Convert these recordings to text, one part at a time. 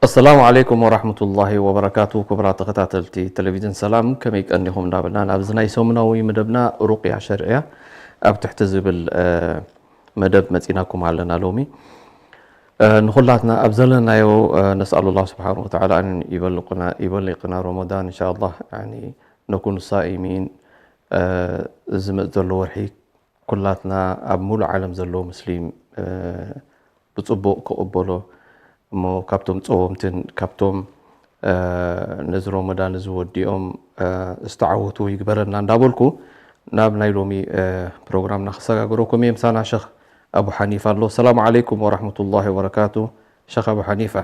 ኣሰላሙ ዓለይኩም ወራህመቱላሂ ወበረካቱ። ክቡራት ተኸታተልቲ ቴሌቪዥን ሰላም፣ ከመይ ቀኒኹም እንዳበልና፣ ናብዚ ናይ ሰሙናዊ መደብና ሩቅያ ሸርዕያ ኣብ ትሕቲ ዝብል መደብ መፂናኩም ኣለና። ሎሚ ንኹላትና ኣብ ዘለናዮ ነስኣሉላህ ስብሓን ወተዓላ ኣን ይበልቁና ይበሊቅና ረመዳን እንሻኣላህ። ነኩኑ ሳኢሚን፣ ዝመፅ ዘሎ ወርሒ ኩላትና ኣብ ሙሉእ ዓለም ዘሎ ሙስሊም ብፅቡቕ ክቕበሎ፣ እሞ ካብቶም ፀወምትን ካብቶም ነዚ ሮመዳን እዚ ወዲኦም ዝተዓወቱ ይግበረና እንዳበልኩ ናብ ናይ ሎሚ ፕሮግራምና ክሰጋግረኩም እየ። ምሳና ሸኽ ኣቡ ሓኒፋ ኣሎ። ሰላሙ ዓለይኩም ወራህመቱላሂ ወበረካቱ። ሸኽ ኣቡ ሓኒፋ።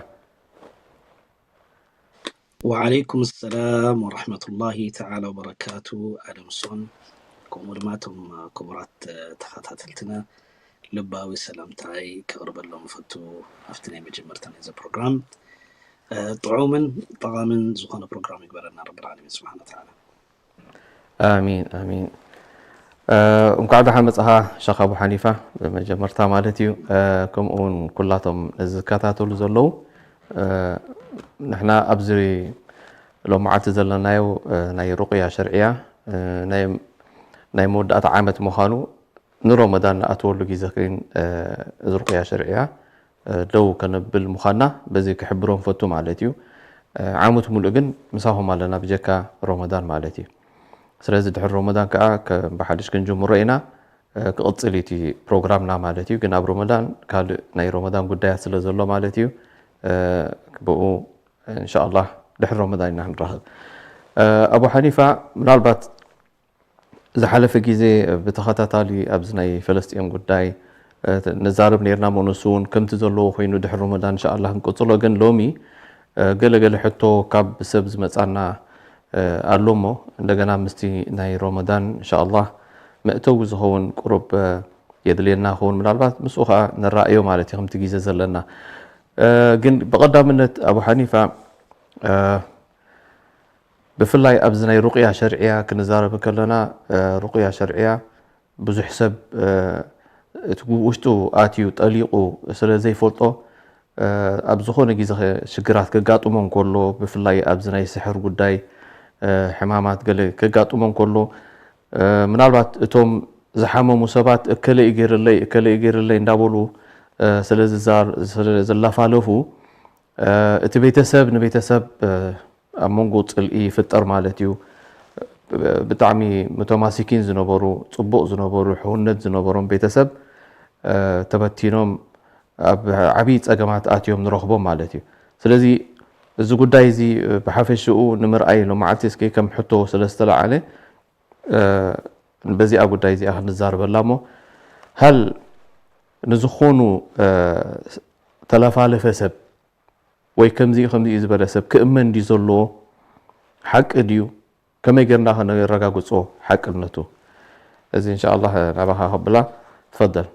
ወዓለይኩም ሰላም ወራህመቱላሂ ተዓላ ወበረካቱ። ኣደምሶን ከምኡ ድማ እቶም ክቡራት ተኸታተልትና ልባዊ ሰላምታይ ከቕርበሎም ፈቱ። ኣብቲ ናይ መጀመርታ ናይዚ ፕሮግራም ጥዑምን ጠቓምን ዝኾነ ፕሮግራም ይግበረና ረብል ዓለሚን ስብሓነ ወተዓላ። ኣሚን ኣሚን። እንኳዕ ደሓን መጻኻ ሸኽ ኣቡ ሓኒፋ ብመጀመርታ ማለት እዩ። ከምኡ እውን ኩላቶም ነዚ ዝከታተሉ ዘለዉ፣ ንሕና ኣብዚ ሎማዓልቲ ዘለናዮ ናይ ሩቅያ ሸርዕያ ናይ መወዳእታ ዓመት ምዃኑ ንሮመዳን ንኣትወሉ ግዜ ግን እዚ ሩቅያ ሸርዕያ ደው ከነብል ምዃንና በዚ ክሕብሮም ፈቱ ማለት እዩ። ዓመት ሙሉእ ግን ምሳኹም ኣለና ብጀካ ሮመዳን ማለት እዩ። ስለዚ ድሕሪ ሮመዳን ከዓ ከም ብሓድሽ ክንጅምሮ ኢና። ክቕፅል እዩ እቲ ፕሮግራምና ማለት እዩ። ግን ኣብ ሮመዳን ካልእ ናይ ሮመዳን ጉዳያት ስለ ዘሎ ማለት እዩ። ብኡ እንሻኣላህ ድሕሪ ሮመዳን ኢና ክንራኸብ። ኣቡ ሓኒፋ ምናልባት ዝሓለፈ ግዜ ብተኸታታሊ ኣብዚ ናይ ፈለስጢን ጉዳይ ንዛረብ ነርና። መነሱ እውን ከምቲ ዘለዎ ኮይኑ ድሕሪ ሮመዳን እንሻኣላህ ክንቅፅሎ። ግን ሎሚ ገለ ገለ ሕቶ ካብ ሰብ ዝመፃና ኣሎ እሞ እንደገና ምስቲ ናይ ሮመዳን እንሻኣላህ መእተዊ ዝኸውን ቁሩብ የድልየና ክኸውን ምናልባት ምስኡ ከዓ ንራእዮ ማለት እዩ ከምቲ ግዜ ዘለና። ግን ብቐዳምነት ኣቡ ሓኒፋ ብፍላይ ኣብዚ ናይ ሩቅያ ሸርዕያ ክንዛረብ ከለና ሩቅያ ሸርዕያ ብዙሕ ሰብ እቲ ውሽጡ ኣትዩ ጠሊቑ ስለ ዘይፈልጦ ኣብ ዝኾነ ግዜ ሽግራት ከጋጥሞ እንከሎ ብፍላይ ኣብዚ ናይ ስሕር ጉዳይ ሕማማት ገለ ከጋጥሞ እንከሎ ምናልባት እቶም ዝሓመሙ ሰባት እከለ እዩ ገይርለይ እከለ እዩ ገይርለይ እንዳበሉ ስለ ዝላለፋለፉ እቲ ቤተሰብ ንቤተሰብ ኣብ መንጎ ፅልኢ ይፍጠር ማለት እዩ። ብጣዕሚ ምቶማሲኪን ዝነበሩ ፅቡቕ ዝነበሩ ሕውነት ዝነበሮም ቤተሰብ ተበቲኖም ኣብ ዓብዪ ፀገማት ኣትዮም ንረኽቦም ማለት እዩ። ስለዚ እዚ ጉዳይ እዚ ብሓፈሽኡ ንምርኣይ ሎማዓልቲ እስኪ ከም ሕቶ ስለ ዝተለዓለ በዚኣ ጉዳይ እዚኣ ክንዛረበላ እሞ ሃል ንዝኾኑ ተለፋለፈ ሰብ ወይ ከምዚ ከምዚ ዝበለ ሰብ ክእመን ድዩ ዘለዎ ሓቂ ድዩ ከመይ ጌርና ከነረጋግጾ ሓቅነቱ እዚ እንሻ ኣላህ ናባኻ ከብላ ትፈደል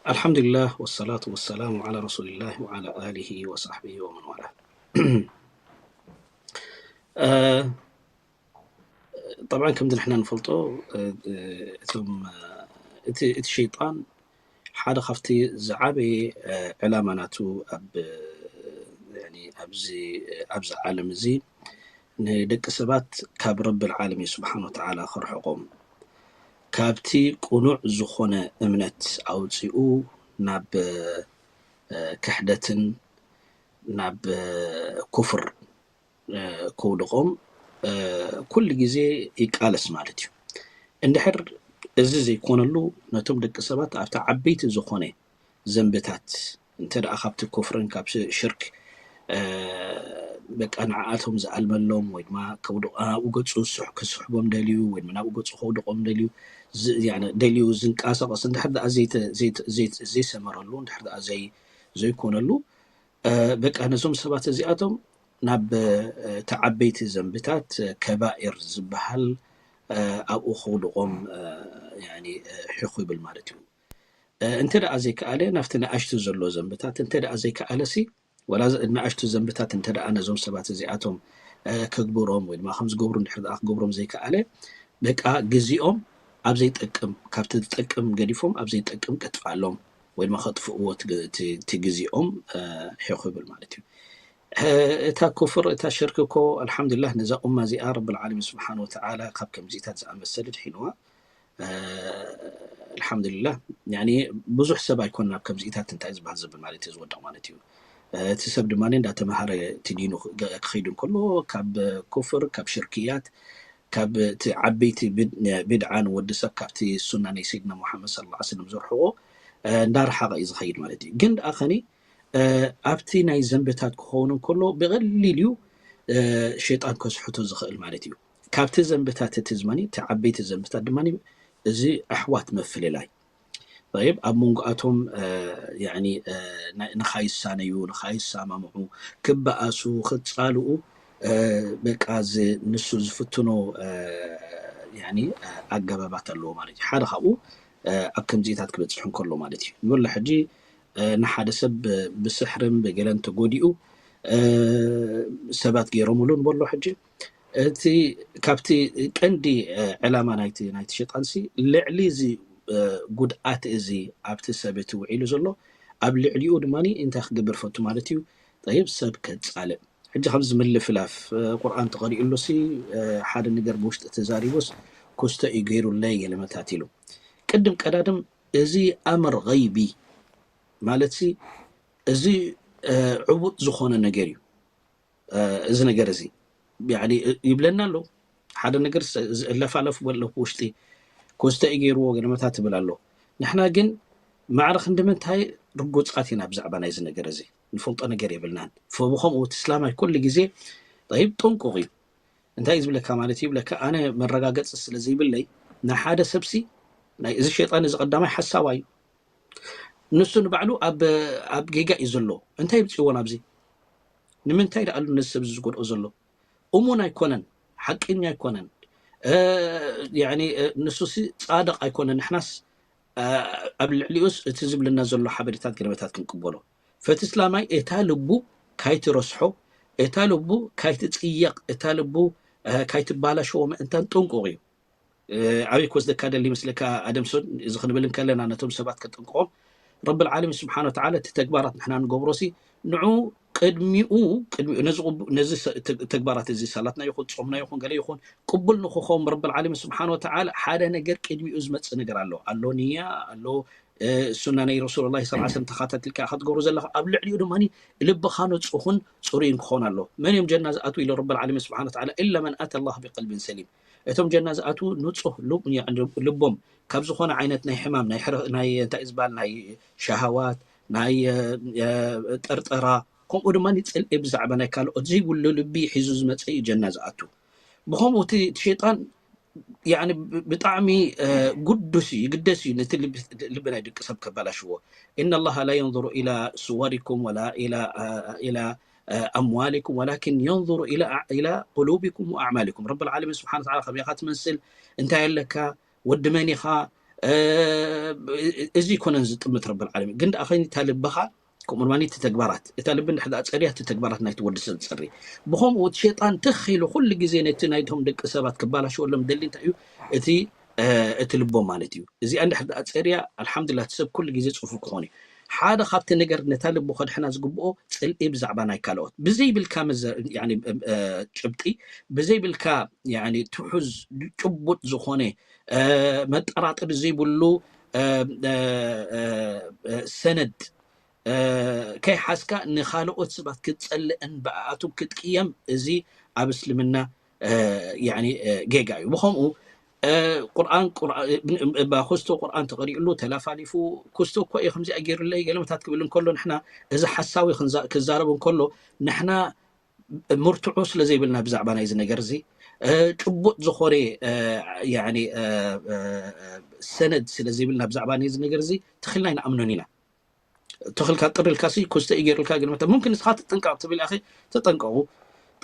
الحمد لله والصلاة والسلام على رسول الله وعلى آله وصحبه ومن والاه طبعا ከምዚ ንሕና ንፈልጦ እቶም እቲ ሸይጣን ሓደ ካብቲ ዝዓበየ ዕላማ ናቱ ኣብዚ ዓለም እዚ ንደቂ ሰባት ካብ ረብል ዓለሚን ስብሓን ወተዓላ ከርሕቆም ካብቲ ቅኑዕ ዝኾነ እምነት ኣውፂኡ ናብ ክሕደትን ናብ ኩፍር ከውድቖም ኩሉ ግዜ ይቃለስ ማለት እዩ። እንድሕር እዚ ዘይኮነሉ ነቶም ደቂ ሰባት ኣብቲ ዓበይቲ ዝኾነ ዘንብታት እንተ ደኣ ካብቲ ኩፍርን ካብ ሽርክ በቃ ንዓኣቶም ዝኣልመሎም ወይ ድማ ናብኡ ገፁ ክስሕቦም ደልዩ ወይ ድማ ናብኡ ገፁ ከውድቖም ደልዩ ደልዩ ዝንቀሳቐስ እንድሕር ደኣ ዘይሰመረሉ እንድሕር ደኣ ዘይኮነሉ በቃ ነዞም ሰባት እዚኣቶም ናብ ተዓበይቲ ዘንብታት ከባኤር ዝበሃል ኣብኡ ከውድቖም ሒኹ ይብል ማለት እዩ። እንተ ደኣ ዘይከኣለ ናብቲ ንኣሽቱ ዘሎ ዘንብታት እንተ ደኣ ዘይከኣለ ሲ ወላ ንኣሽቱ ዘንብታት እንተ ደኣ ነዞም ሰባት እዚኣቶም ከግብሮም ወይ ድማ ከም ዝገብሩ እንድሕር ደኣ ክገብሮም ዘይከኣለ በቃ ግዜኦም ኣብ ዘይጠቅም ካብቲ ዝጠቅም ገዲፎም ኣብ ዘይጠቅም ከጥፍኣሎም ወይ ድማ ከጥፍእዎ እቲ ግዜኦም ሒኹ ይብል ማለት እዩ። እታ ኩፍር እታ ሽርክ እኮ ኣልሓምዱሊላህ ነዛ ኡማ እዚኣ ረብል ዓለሚን ስብሓን ወተዓላ ካብ ከምዚታት ዝኣመሰለ ድሒንዋ። ኣልሓምዱሊላህ ብዙሕ ሰብ ኣይኮን ናብ ከምዚታት እንታይ ዝበሃል ዘብል ማለት እዩ ዝወድቕ ማለት እዩ። እቲ ሰብ ድማ እንዳተምሃረ እቲ ዲኑ ክኸይድ እንከሎ ካብ ኩፍር ካብ ሽርክያት ካብ እቲ ዓበይቲ ብድዓ ንወዲ ሰብ ካብቲ ሱና ናይ ሰይድና ሙሓመድ ሰለላሁ ዐለይሂ ወሰለም ዘርሕቆ እንዳረሓቐ እዩ ዝኸይድ ማለት እዩ። ግን ደኣ ከኒ ኣብቲ ናይ ዘንብታት ክኸውን እንከሎ ብቐሊል እዩ ሸይጣን ከስሕቶ ዝኽእል ማለት እዩ። ካብቲ ዘንብታት እቲ ዝማኒ እቲ ዓበይቲ ዘንብታት ድማ እዚ ኣሕዋት ምፍልላይ ይብ ኣብ መንጎኣቶም ንኻይሳነዩ ንኻይሳማምዑ ክበኣሱ ክፃልኡ በቃ ንሱ ዝፍትኖ ኣገባባት ኣለዎ ማለት እዩ። ሓደ ካብኡ ኣብ ከምዚታት ክበፅሕ እንከሎ ማለት እዩ ንብሎ ሕጂ ንሓደ ሰብ ብስሕርን ብገለን ተጎዲኡ ሰባት ገይሮምሉ ንበሎ ሕጂ እቲ ካብቲ ቀንዲ ዕላማ ናይቲ ናይቲ ሸጣን ሲ ልዕሊ እዚ ጉድኣት እዚ ኣብቲ ሰብ እቲ ውዒሉ ዘሎ ኣብ ልዕሊኡ ድማ እንታይ ክገብር ፈቱ ማለት እዩ። ጠይብ ሰብ ከፃልእ ሕጂ ከምዚ ምልፍላፍ ቁርኣን ተቐሪኡሉ ሲ ሓደ ነገር ብውሽጢ ተዛሪቡስ ኩስተ እዩ ገይሩለይ ገለመታት ኢሉ ቅድም ቀዳድም እዚ ኣምር غيبي ማለት ሲ እዚ ዕቡጥ ዝኾነ ነገር እዩ። እዚ ነገር እዚ ይብለና ኣሎ ሓደ ነገር ለፋለፍ በሎ ውሽጢ ኮስተ እዩ ገይርዎ ገለመታት ትብል ኣሎ። ንሕና ግን ማዕረ ክንዲ ምንታይ ርጉፃት ኢና ብዛዕባ ናይዚ ነገር እዚ ንፈልጦ ነገር የብልናን። ብኸምኡ እቲ እስላማይ ኩሉ ግዜ ይብ ጥንቁቕ እዩ። እንታይ እዩ ዝብለካ ማለት እዩ ይብለካ ኣነ መረጋገፂ ስለ ዘይብለይ ንሓደ ሰብሲ ናይ እዚ ሸይጣን እዚ ቀዳማይ ሓሳዋ እዩ። ንሱ ንባዕሉ ኣብ ጌጋ እዩ ዘሎ። እንታይ ይምፅእዎ ናብዚ ንምንታይ ደኣሉ ነዚ ሰብ ዝጎድኦ ዘሎ እሙን ኣይኮነን፣ ሓቀኛ ኣይኮነን። ንሱሲ ፃድቕ ኣይኮነን። ንሕናስ ኣብ ልዕሊኡስ እቲ ዝብለና ዘሎ ሓበሬታት ገለመታት ክንቅበሎ ፈቲ እስላማይ እታ ልቡ ካይትረስሖ እታ ልቡ ካይትፅየቕ እታ ልቡ ካይትባላሸዎ ምእንታን ጥንቁቕ እዩ። ኣበይ ክወስደካ ደሊ ይመስለካ ኣደምሶን እዚ ክንብል እንከለና ነቶም ሰባት ከጠንቅቖም ረብል ዓለሚን ስብሓን ወተዓላ እቲ ተግባራት ንሕና ንገብሮ ሲ ንዑ ቅድሚኡ ቅድሚኡ ነዚ ተግባራት እዚ ሰላትና ይኹን ጾምና ይኹን ገለ ይኹን ቅቡል ንክኸውን ረብል ዓለሚን ስብሓን ወተዓላ ሓደ ነገር ቅድሚኡ ዝመጽእ ነገር ኣሎ ኣሎ ንያ ኣሎ ሱና ናይ ረሱሉላህ ስ ሰለም ተኻታቲልካ ኢኻ ትገብሮ ዘለኻ ኣብ ልዕሊኡ ድማ ልብኻ ንጹኽን ጽሩይን ክኾን ኣሎ መን እዮም ጀና ዝኣትዉ ኢሉ ረብል ዓለሚን ስብሓን ወተዓላ ኢላ መን ኣተ ላህ ብቀልቢን ሰሊም እቶም ጀና ዝኣትዉ ንጹህ ልቦም ካብ ዝኾነ ዓይነት ናይ ሕማም ናይ እንታይ ዝበሃል ናይ ሸሃዋት ናይ ጠርጠራ ከምኡ ድማ ፅልኢ ብዛዕባ ናይ ካልኦት ዘይብሉ ልቢ ሒዙ ዝመፀ እዩ ጀና ዝኣቱ። ብኸምኡ እቲ ሸይጣን ብጣዕሚ ግዱስ እዩ ይግደስ እዩ ነቲ ልቢ ናይ ደቂ ሰብ ከበላሽዎ። إن الله لا ينظر إلى صوركم ولا إلى أموالكم ولكن ينظر إلى إلى قلوبكم وأعمالكم። ረብል ዓለሚን ስብሓን ወተዓላ ከመይ ኢኻ ትመስል እንታይ ኣለካ ወዲ መን ኢኻ እዚ ይኮነን ዝጥምት ረብል ዓለሚን ግን ደኣ ኸይኒ እታ ልብኻ ከምኡ ድማ እቲ ተግባራት እታ ልቢ እንድሕር ደኣ ፀርያ እቲ ተግባራት ናይቲ ወዲ ሰብ ዝፀሪ። ብኸምኡ እቲ ሸይጣን ትኽ ኢሉ ኩሉ ግዜ ነቲ ናይቶም ደቂ ሰባት ክባላሸወሎም ደሊ እንታይ እዩ እቲ እቲ ልቦም ማለት እዩ። እዚኣ እንድሕር ደኣ ፀርያ ኣልሓምዱላ እቲ ሰብ ኩሉ ግዜ ፅፉር ክኾን እዩ። ሓደ ካብቲ ነገር ነታ ልቡ ከድሕና ዝግብኦ ፅልኢ ብዛዕባ ናይ ካልኦት ብዘይብልካ ጭብጢ ብዘይብልካ ትሑዝ ጭቡጥ ዝኾነ መጠራጠሪ ዘይብሉ ሰነድ ከይሓዝካ ንኻልኦት ሰባት ክትፀልእን ብኣኣቶም ክትቅየም እዚ ኣብ እስልምና ጌጋ እዩ። ብኸምኡ ቁርኣን እባ ክስቶ ቁርኣን ተቐሪእሉ ተላፋሊፉ ክስቶ እኮ እዩ ከምዚኣ ገይሩለይ ገለመታት ክብል እንከሎ ንሕና እዚ ሓሳዊ ክዛረብ እንከሎ ንሕና ምርትዖ ስለ ዘይብልና ብዛዕባ ናይዚ ነገር እዚ ጭቡጥ ዝኾነ ሰነድ ስለ ዘይብልና ብዛዕባ ናይዚ ነገር እዚ ተኽልና ኣይንኣምኖን ኢና። ተኽልካ ጥር ኢልካ ሲ ኮስተ እዩ ገይሩልካ ግን መተ ሙምክን ንስኻ ትጥንቀቕ ትብል ኣኺ ተጠንቀቑ።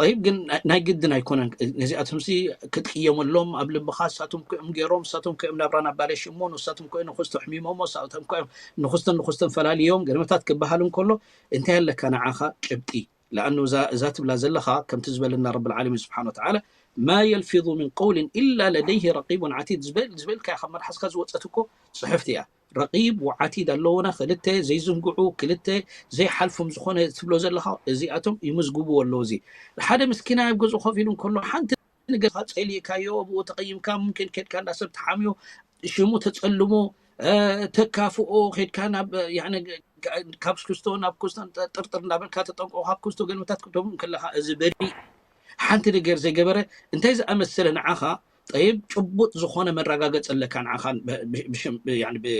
ጠይብ ግን ናይ ግድን ኣይኮነን። ነዚኣቶም ሲ ክትቅየመሎም ኣብ ልብኻ ንሳቶም ኮኦም ገይሮም ንሳቶም ኮኦም ናብራ ናብ ባለሽሞ ንሳቶም ኮ ንኹስቶ ሕሚሞሞ ንሳቶም ኮኦም ንኹስተን ንኹስተን ፈላልዮም ገለመታት ክበሃል እንከሎ እንታይ ኣለካ ንዓኻ ጭብጢ። ለኣኑ እዛ ትብላ ዘለኻ ከምቲ ዝበለና ረብል ዓለሚን ስብሓን ወተዓላ ማ የልፊዙ ምን ቀውልን ኢላ ለደይህ ረቂቡን ዓቲድ ዝበልካ ካብ መርሓስካ ዝወፀት እኮ ፅሕፍቲ እያ። ረቂብ ወዓቲድ ኣለውና ክልተ ዘይዝንግዑ ክልተ ዘይሓልፎም ዝኾነ ትብሎ ዘለኻ እዚኣቶም ይምዝግብዎ ኣለዉ። እዚ ሓደ ምስኪናይ ኣብ ገዝኡ ኮፍ ኢሉ እንከሎ ሓንቲ ነገር ጸሊእካዮ ብኡ ተቐይምካ ሙምኪን ከድካ እንዳ ሰብ ትሓምዮ ሽሙ ተጸልሞ ተካፍኦ ከድካ ናብ ካብ ክስቶ ናብ ክስቶ ጥርጥር እንዳበልካ ተጠንቆ ካብ ክስቶ ገልምታት ክትደሙ ከለኻ እዚ በሪእ ሓንቲ ነገር ዘይገበረ እንታይ ዝኣመሰለ ንዓኻ ጠይብ ጭቡጥ ዝኾነ መረጋገፂ ኣለካ ንዓኻ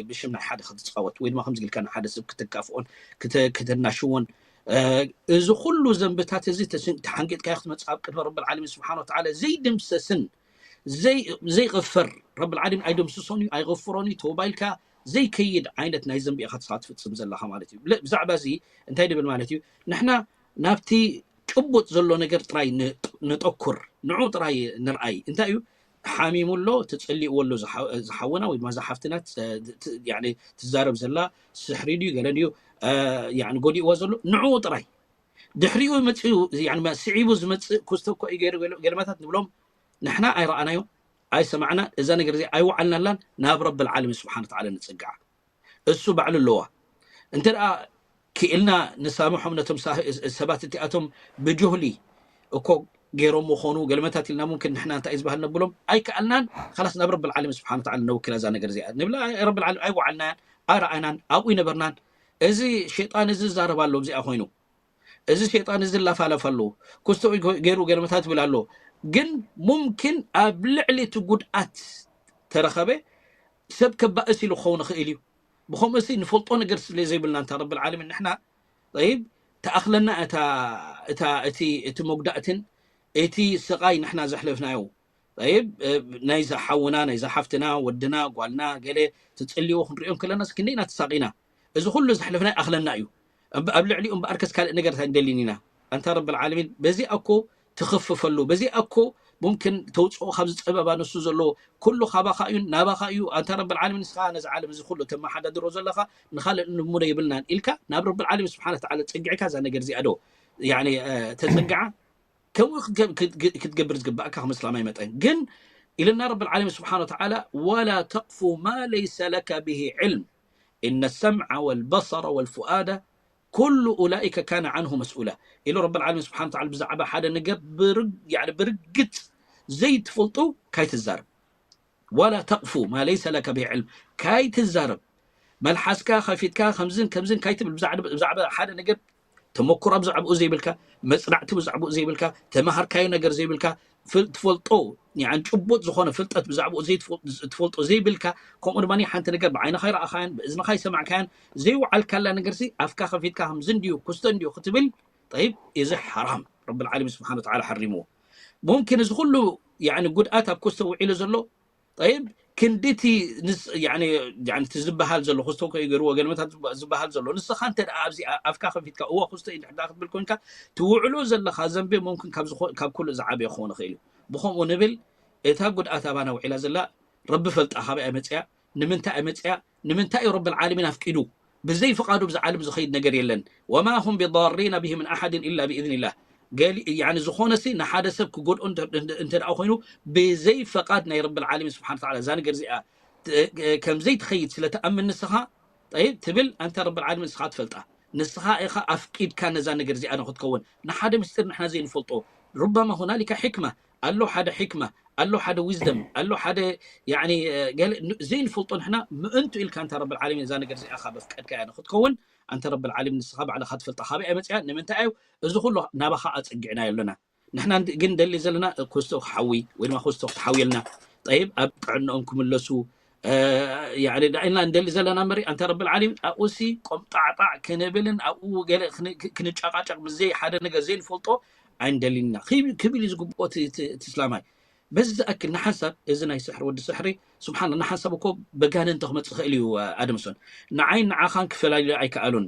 ብሽም ናይ ሓደ ክትፃወት ወይ ድማ ከምዚ ኢልካ ንሓደ ሰብ ክትካፍኦን ክተናሽዎን እዚ ኩሉ ዘንብታት እዚ ተሓንቂጥካዮ ክትመፅእ ኣብ ቅድሚ ረብል ዓለሚን ስብሓን ወተዓላ ዘይድምሰስን ዘይቕፈር ረብል ዓለሚን ኣይደምስሶን እዩ ኣይቕፍሮን እዩ ተባይልካ ዘይከይድ ዓይነት ናይ ዘንቢ ኢኻ ትስኻ ትፍፅም ዘለኻ ማለት እዩ። ብዛዕባ እዚ እንታይ ድብል ማለት እዩ ንሕና ናብቲ ጭቡጥ ዘሎ ነገር ጥራይ ንጠኩር ንዑ ጥራይ ንርኣይ እንታይ እዩ ሓሚሙ ኣሎ ትፅሊእዎ ኣሎ ዝሓውና ወይ ድማ ዝሓፍትና ትዛረብ ዘላ ስሕሪ ድዩ ገለ ድዩ ጎዲእዋ ዘሎ ንዑ ጥራይ ድሕሪኡ መፅኡ ስዒቡ ዝመፅእ ክስቶ እኮ እዩ ገይሩ ገለመታት ንብሎም ንሕና ኣይረኣናዮ ኣይሰማዕና እዛ ነገር እዚ ኣይወዓልናላን ናብ ረብል ዓለሚን ስብሓን ወተዓላ ንፅግዓ እሱ ባዕሉ ኣለዋ እንተ ደኣ ክኢልና ንሳምሖም ነቶም ሰባት እቲኣቶም ብጆህሊ እኮ ገይሮም ምኾኑ ገለመታት ኢልና ሙምክን ንሕና እንታይ ዝበሃል ነብሎም ኣይከኣልናን ካላስ ናብ ረብል ዓለሚን ስብሓን ወተዓላ ነውክላ እዛ ነገር እዚኣ ንብላ ረብል ዓለሚን ኣይወዓልናያን ኣይረኣናን ኣብኡ ይነበርናን እዚ ሸይጣን እዚ ዝዛረብ ኣሎ እዚኣ ኮይኑ እዚ ሸይጣን እዚ ላፋለፍ ኣሎ ክስቶ ገይሩ ገለመታት ይብል ኣሎ ግን ሙምኪን ኣብ ልዕሊ እቲ ጉድኣት ተረኸበ ሰብ ከባእስ ኢሉ ክኸውን ይኽእል እዩ ብኸምኡ ሲ ንፈልጦ ነገር ስለ ዘይብልና እንታ ረብል ዓለሚን ንሕና ይብ ተኣኽለና እታ እቲ መጉዳእትን እቲ ስቓይ ንሕና ዘሕለፍናዮ ይብ ናይዛ ሓውና ናይዛ ሓፍትና ወድና ጓልና ገለ ትፅልዎ ክንሪኦም ከለና ክንደይና ተሳቂና እዚ ኩሉ ዘሕለፍና ይኣኽለና እዩ ኣብ ልዕሊኡ እምበኣርከስ ካልእ ነገር እንታይ ንደሊን ኢና ኣንታ ረብል ዓለሚን በዚ ኣኮ ትኽፍፈሉ በዚ ኣኮ ሙምክን ተውፅኦ ካብ ዝፀበባ ንሱ ዘለዎ ኩሉ ካባኻ እዩ ናባኻ እዩ ኣንታ ረብል ዓለሚን ንስኻ ነዚ ዓለም እዚ ኩሉ ተመሓዳድሮ ዘለኻ ንኻልእ ንሙዶ የብልናን ኢልካ ናብ ረብል ዓለሚን ስብሓን ተዓላ ፀጊዕካ እዛ ነገር እዚኣ ዶ ተፀግዓ ከምኡ ክትገብር ዝግባእካ ከም እስላማይ መጠን ግን ኢልና ረብል ዓለሚን ስብሓን ወተዓላ ወላ ተቅፉ ማ ለይሰ ለከ ብሂ ዕልም إن السمع والبصر والفؤاد كل أولئك كان عنه مسؤولا ኢሉ ረብል ዓለሚን ስብሓን ወተዓላ ብዛዕባ ሓደ ነገር ብርግፅ ዘይትፈልጡ ካይትዛረብ ولا تقف ما ليس لك به علم ካይትዛረብ መልሓስካ ከፊትካ ከምዝን ከምዝን ካይትብል ብዛዕባ ሓደ ነገር ተመክሮ ብዛዕባኡ ዘይብልካ መፅናዕቲ ብዛዕባኡ ዘይብልካ ተማሃርካዮ ነገር ዘይብልካ ትፈልጦ ጭቡጥ ዝኾነ ፍልጠት ብዛዕባኡ ትፈልጦ ዘይብልካ ከምኡ ድማ ሓንቲ ነገር ብዓይንኻ ይረኣኻያን ብእዝንኻ ይሰማዕካያን ዘይወዓልካላ ነገር ኣፍካ ከፊትካ ከምዚ እንድዩ ክስተ እንድዩ ክትብል ጠይብ እዚ ሓራም ረብል ዓለሚን ስብሓን ወተዓላ ሓሪምዎ ሙምኪን እዚ ኩሉ ጉድኣት ኣብ ክስተ ውዒሉ ዘሎ ጠይብ ክንዲ እቲ ዝበሃል ዘሎ ክስቶ ከይገርዎ ገለመታት ዝበሃል ዘሎ ንስኻ እንተ ኣብዚ ኣፍካ ከፊትካ እዎ ክስቶ እዩ ድሕዳ ክትብል ኮንካ ትውዕሎ ዘለኻ ዘንቢ ሙምክን ካብ ኩሉ ዝዓበየ ክኾን ይኽእል እዩ ብኸምኡ ንብል እታ ጉድኣት ኣባና ውዒላ ዘላ ረቢ ፈልጣ ካበይ ኣመፅያ ንምንታይ ኣመፅያ ንምንታይ እዩ ረብል ዓለሚን ኣፍቂዱ ብዘይ ፍቓዱ ብዚ ዓለም ዝኸይድ ነገር የለን ወማ ሁም ብዳሪና ብሂ ምን ኣሓድን ኢላ ብኢዝኒላህ ዝኾነ ሲ ንሓደ ሰብ ክጎድኦ እንተ ኮይኑ ብዘይ ፈቃድ ናይ ረቢ ዓለሚን ስብሓን ተዓላ እዛ ነገር እዚኣ ከምዘይ ትኸይድ ስለ ትኣምን ንስኻ ጠይብ ትብል ኣንታ ረቢ ዓለሚን ንስኻ ትፈልጣ ንስኻ ኢኻ ኣፍቂድካ ነዛ ነገር እዚኣ ንክትከውን ንሓደ ምስጢር ንሕና ዘይንፈልጦ ሩበማ ሁናሊካ ሕክማ ኣሎ ሓደ ሕክማ ኣሎ ሓደ wisdom ኣሎ ሓደ ዘይንፈልጦ ንሕና ምእንቱ ኢልካ እንታ ረቢ ዓለሚን እዛ ነገር እዚኣ ካብ ኣፍቀድካያ ንክትከውን ኣንተ ረብል ዓለሚን ንስኻ ባዕልኻ ትፈልጣ ካበይ ኣመፅያ ንምንታይ እዩ እዚ ኩሉ ናባኻ ኣፀጊዕናዮ ኣለና ንሕና ግን ደሊ ዘለና ኮስቶ ክሓዊ ወይ ድማ ኮስቶ ክትሓውየልና ጠይብ ኣብ ጥዕናኦም ክምለሱ ያዕኒ ዳኢና እንደሊ ዘለና መሪ ኣንተ ረብል ዓለሚን ኣብኡሲ ቆምጣዕጣዕ ክንብልን ኣብኡ ገለ ክን- ክንጨቃጨቅ ምስ ዘይ ሓደ ነገር ዘይንፈልጦ ኣይንደሊና ክብ- ክብል እዩ ዝግብኦ እቲ እቲ- እቲ እስላማይ። በዚ ዝኣክል ንሓንሳብ እዚ ናይ ስሕሪ ወዲ ስሕሪ ስብሓን ንሓንሳብ እኮ በጋነንቲ ክመፅእ ክእል እዩ። ኣድምሶን ንዓይን ንዓኻን ክፈላልዩ ኣይከኣሉን።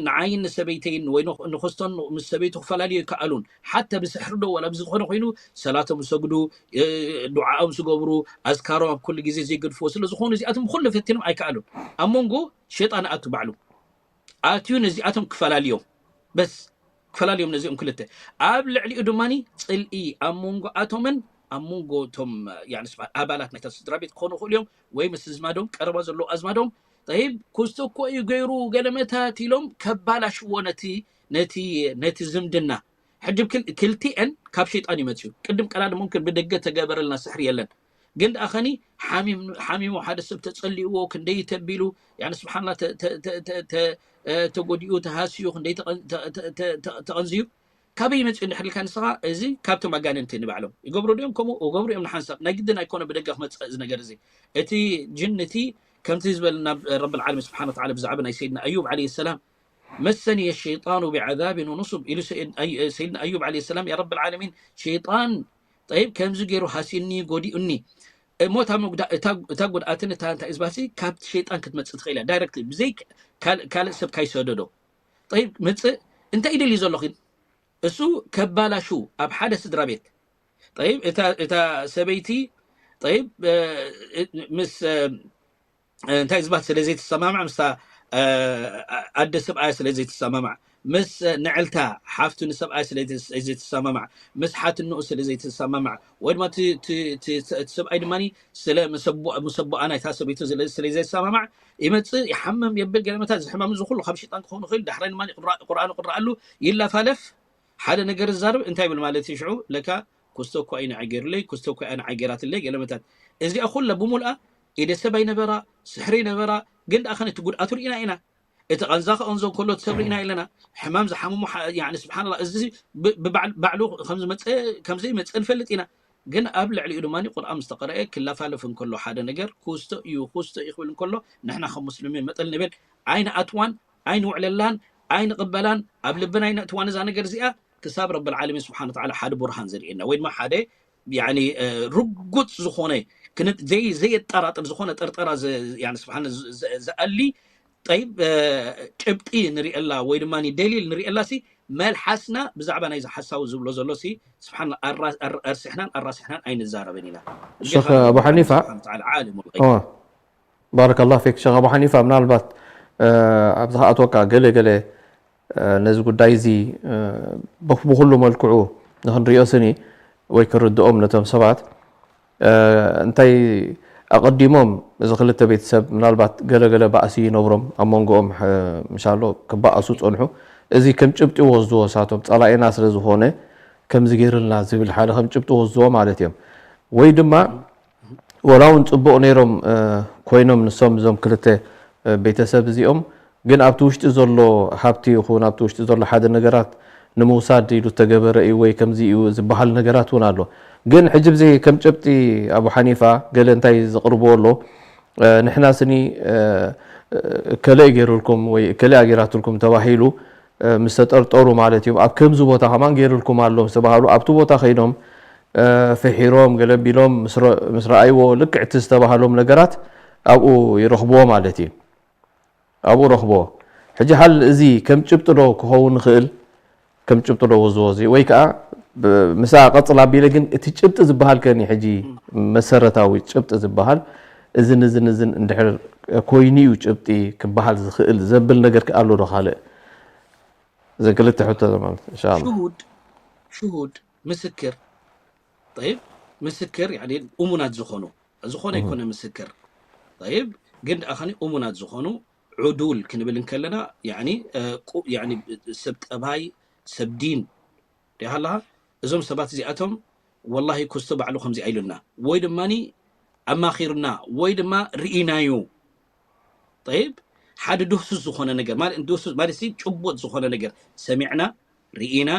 ንዓይን ንሰበይተይን ወይ ንክስቶን ምስ ሰበይቱ ክፈላልዩ ኣይከኣሉን። ሓተ ብስሕሪ ዶ ዋላ ብዝኾነ ኮይኑ ሰላቶም ዝሰግዱ ዱዓኦም ዝገብሩ ኣዝካሮም ኣብ ኩሉ ግዜ ዘይገድፍዎ ስለ ዝኾኑ እዚኣቶም ብኩሉ ፈቲኖም ኣይከኣሉን። ኣብ መንጎ ሸይጣን ኣቱ ባዕሉ ኣትዩ ነዚኣቶም ክፈላልዮም በስ ክፈላልዮም ነዚኦም ክልተ ኣብ ልዕሊኡ ድማ ፅልኢ ኣብ መንጎ ኣቶምን ኣብ መንጎ ቶም ኣባላት ናይታ ስድራ ቤት ክኾኑ ክእሉ እዮም ወይ ምስ ዝማዶም ቀረባ ዘለዉ ኣዝማዶም ጠይብ ኩስቶ እኮ እዩ ገይሩ ገለመታት ኢሎም ከባላሽዎ ነቲ ነቲ ነቲ ዝምድና ሕጂ ክልቲአን ካብ ሸይጣን ይመፅዩ ቅድም ቀዳድ ሙምክን ብደገ ተገበረልና ስሕሪ የለን ግን ደኣ ኸኒ ሓሚሙ ሓደ ሰብ ተፀሊእዎ ክንደይ ተቢሉ ስብሓንላ ተጎዲኡ ተሃስዩ ክንደይ ተቐንዝዩ ካበይ ይመፅኡ እንድሕር ኢልካ ንስኻ እዚ ካብቶም ኣጋንንቲ ንባዕሎም ይገብሩ ድዮም ከምኡ ይገብሩ እዮም ንሓንሳብ ናይ ግድን ኣይኮነ ብደገ ክመፅእ እዚ ነገር እዚ እቲ ጅን እቲ ከምቲ ዝበል ናብ ረብል ዓለሚን ስብሓን ወተዓላ ብዛዕባ ናይ ሰይድና ኣዩብ ዓለይሂ ሰላም መሰኒ የሸይጣኑ ብዓዛብን ወኑሱብ ኢሉ ሰይድና ኣዩብ ዓለይሂ ሰላም ያ ረብል ዓለሚን ሸይጣን ጠይብ ከምዚ ገይሩ ሃሲኒ ጎዲኡኒ እሞ እታ ጉድኣትን እታ እንታይ እዝባሲ ካብቲ ሸይጣን ክትመፅእ ትኽእል እያ ዳይረክት ብዘይ ካልእ ሰብ ካይሰደዶ ጠይብ ምፅእ እንታይ ይደልዩ ዘሎ ግን እሱ ከባላሹ ኣብ ሓደ ስድራ ቤት ጠይብ እታ ሰበይቲ ጠይብ ምስ እንታይ ዝባት ስለ ዘይትሰማማዕ ምስታ ኣደ ሰብኣያ ስለ ዘይትሰማማዕ ምስ ንዕልታ ሓፍቱ ንሰብኣይ ስለ ዘይትሰማማዕ ምስ ሓትንኡ ስለ ዘይትሰማማዕ ወይ ድማ ሰብኣይ ድማ ስለ ምስ ኣቦኣ ናይታ ሰበይቱ ስለ ዘይሰማማዕ ይመፅእ ይሓምም የብል ገለመታት ዝሕማም እዚ ኩሉ ካብ ሽጣን ክኸውን ይኽእል ዳሕራይ ድማ ቁርኣኑ ቅረኣሉ ይላፋለፍ ሓደ ነገር ዝዛርብ እንታይ ይብል ማለት እዩ ሽዑ ለካ ኩስቶ እኳ እዩ ንዓይ ገይሩለይ ኩስቶ እኳ እያ ንዓይ ገይራትለይ ገለመታት እዚኣ ኩላ ብሙልኣ ኢደ ሰብ ኣይነበራ ስሕሪ ነበራ ግን ደኣ ከነ እቲ ጉድኣቱ ርኢና ኢና እቲ ቐንዛ ክቐንዞ ከሎ እቲ ሰብ ርኢና ኣለና ሕማም ዝሓምሙ ስብሓንላ እዚ ባዕሉ ከምዝመፀ ከምዘይመፀ ንፈልጥ ኢና ግን ኣብ ልዕሊኡ ድማ ቁርኣን ምስ ተቐረአ ክለፋለፍ እንከሎ ሓደ ነገር ኩስቶ እዩ ኩስቶ እዩ ክብል እንከሎ ንሕና ከም ሙስሊሚን መጠን ንብል ኣይንኣትዋን ኣይንውዕለላን ኣይንቕበላን ኣብ ልብና ኣይነእትዋን እዛ ነገር እዚኣ ክሳብ ረብል ዓለሚን ስብሓን ወተዓላ ሓደ ቡርሃን ዘርእየና ወይ ድማ ሓደ ርጉፅ ዝኾነ ዘየጠራጥር ዝኾነ ጥርጠራ ስብሓን ዝኣሊ ጠይብ ጭብጢ ንሪእላ ወይ ድማ ደሊል ንሪእላ ሲ መልሓስና ብዛዕባ ናይዚ ሓሳዊ ዝብሎ ዘሎ ሲ ስብሓን ኣርሲሕናን ኣራሲሕናን ኣይንዛረብን ኢና ሸኽ ኣቡ ሓኒፋ ዓሊም ባረከላ ፊክ ሸኽ ኣቡ ሓኒፋ ምናልባት ኣብ ዝኸኣትወካ ገለ ገለ ነዚ ጉዳይ እዚ ብኩሉ መልክዑ ንክንሪኦ ስኒ ወይ ክርድኦም ነቶም ሰባት እንታይ ኣቐዲሞም እዚ ክልተ ቤተሰብ ምናልባት ገለገለ ባእሲ ይነብሮም ኣብ መንጎኦም ምሻሎ ክበኣሱ ፀንሑ እዚ ከም ጭብጢ ወስድዎ ሳቶም ፀላኢና ስለ ዝኾነ ከምዚ ገይርልና ዝብል ሓደ ከም ጭብጢ ወስድዎ ማለት እዮም ወይ ድማ ወላ እውን ፅቡቕ ነይሮም ኮይኖም ንሶም እዞም ክልተ ቤተሰብ እዚኦም ግን ኣብቲ ውሽጢ ዘሎ ሃብቲ ይኹን ኣብቲ ውሽጢ ዘሎ ሓደ ነገራት ንምውሳድ ኢሉ ተገበረ እዩ ወይ ከምዚ እዩ ዝበሃል ነገራት እውን ኣሎ ግን ሕጂ ብዚ ከም ጨብጢ ኣቡ ሓኒፋ ገለ እንታይ ዘቕርብዎ ኣሎ ንሕና ስኒ እከለ ገይሩልኩም ወይ እከለ ኣገይራትልኩም ተባሂሉ ምስ ተጠርጠሩ ማለት እዩ ኣብ ከምዚ ቦታ ከማን ገይሩልኩም ኣሎ ምስ ተባሃሉ ኣብቲ ቦታ ከይዶም ፍሒሮም ገለቢሎም ምስ ረኣይዎ ልክዕ እቲ ዝተባሃሎም ነገራት ኣብኡ ይረኽብዎ ማለት እዩ ኣብኡ ረኽብዎ ሕጂ ሓል እዚ ከም ጭብጢ ዶ ክኸውን ይኽእል ከም ጭብጢ ዶ ወዝዎ እዚ ወይ ከዓ ምሳ ቀፅል ኣቢለ ግን እቲ ጭብጢ ዝበሃል ከኒ ሕጂ መሰረታዊ ጭብጢ ዝበሃል እዝን እዝን እዝን እንድሕር ኮይኑ እዩ ጭብጢ ክበሃል ዝኽእል ዘብል ነገር ኣሎ ዶ ካልእ እዘን ክልተ ሕቶ ማለት እንሻላ ሽሁድ ምስክር ጠይብ ምስክር ያኒ እሙናት ዝኾኑ ዝኾነ ኣይኮነ ምስክር ጠይብ ግን ደኣ ኸኒ እሙናት ዝኾኑ ዑዱል ክንብል እንከለና ያኒ ቁ- ያኒ ሰብ ጠባይ ሰብ ዲን ዲኻ ኣለኻ እዞም ሰባት እዚኣቶም ወላሂ ኩስቶ ባዕሉ ከምዚ ኣይሉና ወይ ድማ ኣማኺርና ወይ ድማ ርኢናዩ ጠይብ ሓደ ድህሱስ ዝኾነ ነገር ማለት ድህሱስ ማለት ሲ ጭቡጥ ዝኾነ ነገር ሰሚዕና ርኢና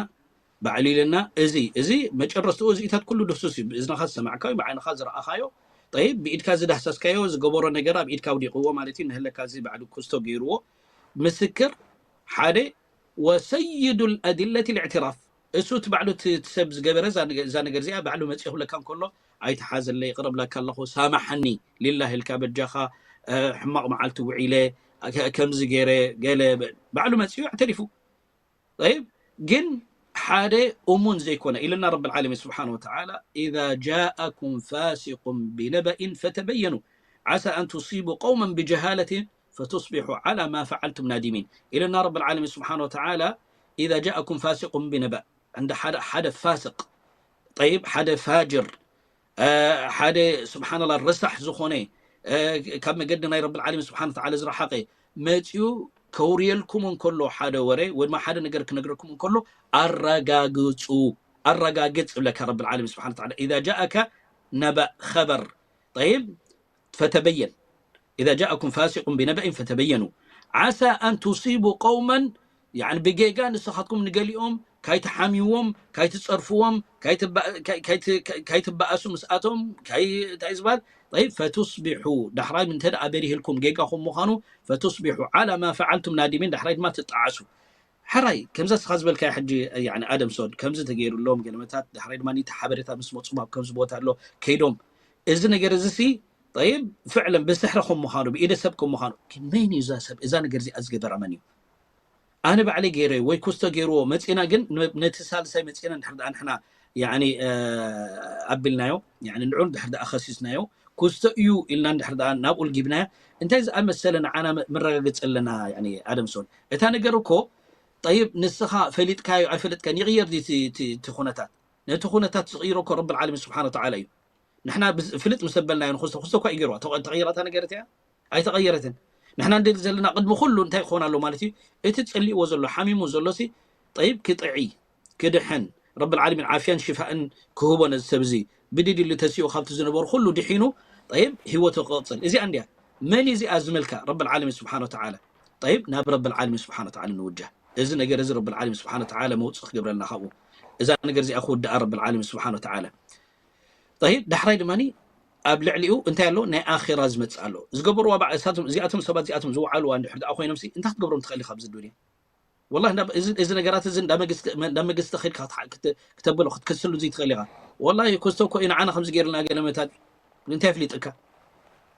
ባዕሉ ኢለና። እዚ እዚ መጨረስትኡ እዚታት ኩሉ ድሱስ እዩ። ብእዝንኻ ዝሰማዕካዮ፣ ብዓይንኻ ዝረኣኻዮ፣ ጠይብ፣ ብኢድካ ዝዳህሰስካዮ፣ ዝገበሮ ነገር ኣብ ኢድካ ኣውዲቕዎ ማለት እዩ። ንህለካ እዚ ባዕሉ ኩስቶ ገይርዎ። ምስክር ሓደ፣ ወሰይዱ ልኣድለት ልእዕትራፍ፣ እሱ እቲ ባዕሉ እቲ እቲ ሰብ ዝገበረ እዛ ነገ- እዛ ነገር እዚኣ ባዕሉ መፂኡ ክብለካ እንከሎ፣ ኣይትሓዘለይ፣ ይቕረ ብለካ ኣለኹ፣ ሳማሓኒ፣ ሊላህ ኢልካ በጃኻ፣ እ፣ ሕማቕ መዓልቲ ውዒለ፣ ከ- ከምዚ ገይረ፣ ገለ በ- ባዕሉ መፂኡ ኣዕተሪፉ። ጠይብ፣ ግን ሓደ እሙን ዘይኮነ ኢልና ረብ ልዓለሚን ስብሓን ወተዓላ፣ ኢዛ ጃኣኩም ፋሲቁን ቢነበኢን ፈተበየኑ ዓሳ ኣን ቱሲቡ ቀውመን ብጀሃለትን ፈቱስቢሑ ዓላ ማ ፈዓልቱም ናዲሚን ኢልና ረብ ልዓለሚን ስብሓን ወተዓላ። ኢዛ ጃኣኩም ፋሲቁን ቢነበእ፣ እንደ ሓደ ሓደ ፋስቅ፣ ጠይብ፣ ሓደ ፋጅር፣ እ፣ ሓደ ስብሓንላ ረሳሕ ዝኾነ፣ እ፣ ካብ መገዲ ናይ ረብ ልዓለሚን ስብሓን ወተዓላ ዝረሓቐ መፂኡ ከውርየልኩም እንከሎ፣ ሓደ ወረ ወይ ድማ ሓደ ነገር ክነግረኩም እንከሎ፣ ኣረጋግፁ፣ ኣረጋግፅ ይብለካ ረብ ልዓለሚን ስብሓን ወተዓላ። ኢዛ ጃኣካ ነበእ፣ ኸበር፣ ጠይብ፣ ፈተበየን፣ ኢዛ ጃኣኩም ፋሲቁን ቢነበኢን ፈተበየኑ ዓሳ ኣን ቱሲቡ ቀውመን፣ ያዕኒ ብጌጋ ንስኻትኩም ንገሊኦም ካይትሓምይዎም፣ ካይትጸርፍዎም፣ ካይትባ- ካይ- ካይት- ካይ- ካይትበኣሱ ምስኣቶም፣ ካይ እንታይ ዝበሃል፣ ጠይብ፣ ፈቱስቢሑ፣ ዳሕራይ እንተ ደኣ በሪህልኩም ጌጋኹም ምዃኑ፣ ፈቱስቢሑ ዓላ ማ ፈዓልቱም ናዲሚን፣ ዳሕራይ ድማ ትጠዓሱ። ሕራይ ከምዛ እስኻ ዝበልካያ ሕጂ፣ ያኒ ኣደም ሶድ ከምዚ ተገይሩሎም ገለመታት፣ ዳሕራይ ድማ እቲ ሓበሬታ ምስ መጹ ኣብ ከምዚ ቦታ ኣሎ ከይዶም፣ እዚ ነገር እዚ ሲ፣ ጠይብ፣ ፍዕለን ብስሕሪ ከም ምዃኑ፣ ብኢደ ሰብ ከም ምዃኑ፣ ግን መን እዩ እዛ ሰብ፣ እዛ ነገር እዚኣ ዝገበራ መን እዩ? ኣነ ባዕለይ ገይረ ወይ ኩስቶ ገይርዎ መጺና፣ ግን ነ- ነቲ ሳልሳይ መጺና እንድሕር ደኣ ንሕና ያኒ፣ እ፣ ኣቢልናዮ፣ ያኒ ንዑ እንድሕር ደኣ ከሲስናዮ፣ ኩስቶ እዩ ኢልና እንድሕር ደኣ ናብኡ ልጊብናዮ፣ እንታይ ዝኣመሰለ ንዓና መ- መረጋገጺ ኣለና? ያኒ ኣደም ሶድ፣ እታ ነገር እኮ፣ ጠይብ፣ ንስኻ ፈሊጥካዮ ኣይፈለጥካን ይቕየር ድዩ እቲ እቲ- እቲ ኩነታት? ነቲ ኩነታት ዝቕይሮ እኮ ረብ ልዓለሚን ስብሓን ወተዓላ እዩ። ንሕና ብዝ- ፍልጥ ምስ ኣበልናዮ ንክስቶ ክስቶ እኳ ይገይርዋ ተቐ- ተቐይራታ ነገር እቲያ ኣይተቐየረትን። ንሕና እንደሊ ዘለና ቅድሚ ኩሉ እንታይ ክኾን ኣሎ ማለት እዩ? እቲ ጸሊእዎ ዘሎ ሓሚሙ ዘሎ ሲ፣ ጠይብ፣ ክጥዒ፣ ክድሕን፣ ረብ ልዓለሚን ዓፍያን ሽፋእን ክህቦ ነዚ ሰብ እዚ፣ ብድድሊ ተሲኡ ካብቲ ዝነበሩ ኩሉ ድሒኑ፣ ጠይብ፣ ህይወቱ ክቕጽል። እዚኣ እንድያ። መን እዩ እዚኣ ዝመልካ? ረብ ልዓለሚን ስብሓን ወተዓላ። ጠይብ፣ ናብ ረብ ልዓለሚን ስብሓን ወተዓላ ንውጃህ። እዚ ነገር እዚ ረብ ልዓለሚን ስብሓን ወተዓላ መውፅእ ክገብረልና ካብኡ፣ እዛ ነገር እዚኣ ክውድኣ ረብ ልዓለሚን ስብሓን ወተዓላ። ጠይብ፣ ዳሕራይ ድማ ኣብ ልዕሊኡ እንታይ ኣሎ? ናይ ኣኼራ ዝመጽእ ኣሎ። ዝገበርዋ በዓ- እሳቶም፣ እዚኣቶም ሰባት እዚኣቶም ዝወዓልዋ እንድሕር ደኣ ኮይኖም ሲ፣ እንታይ ክትገብሮም ትኽእል ኢኻ ኣብዚ ዱንያ? ወላሂ እንዳ- እዚ እዚ ነገራት እዚ እንዳ መግስቲ እንዳ መግስቲ ከድካ ክትሓ- ክተ- ክተብሎ ክትከስሉ እዚ ትኽእል ኢኻ። ወላሂ ኮስቶ እኮ እዩ ንዓና ከምዚ ገይርልና ገለመታት እንታይ ኣፍሊጥካ?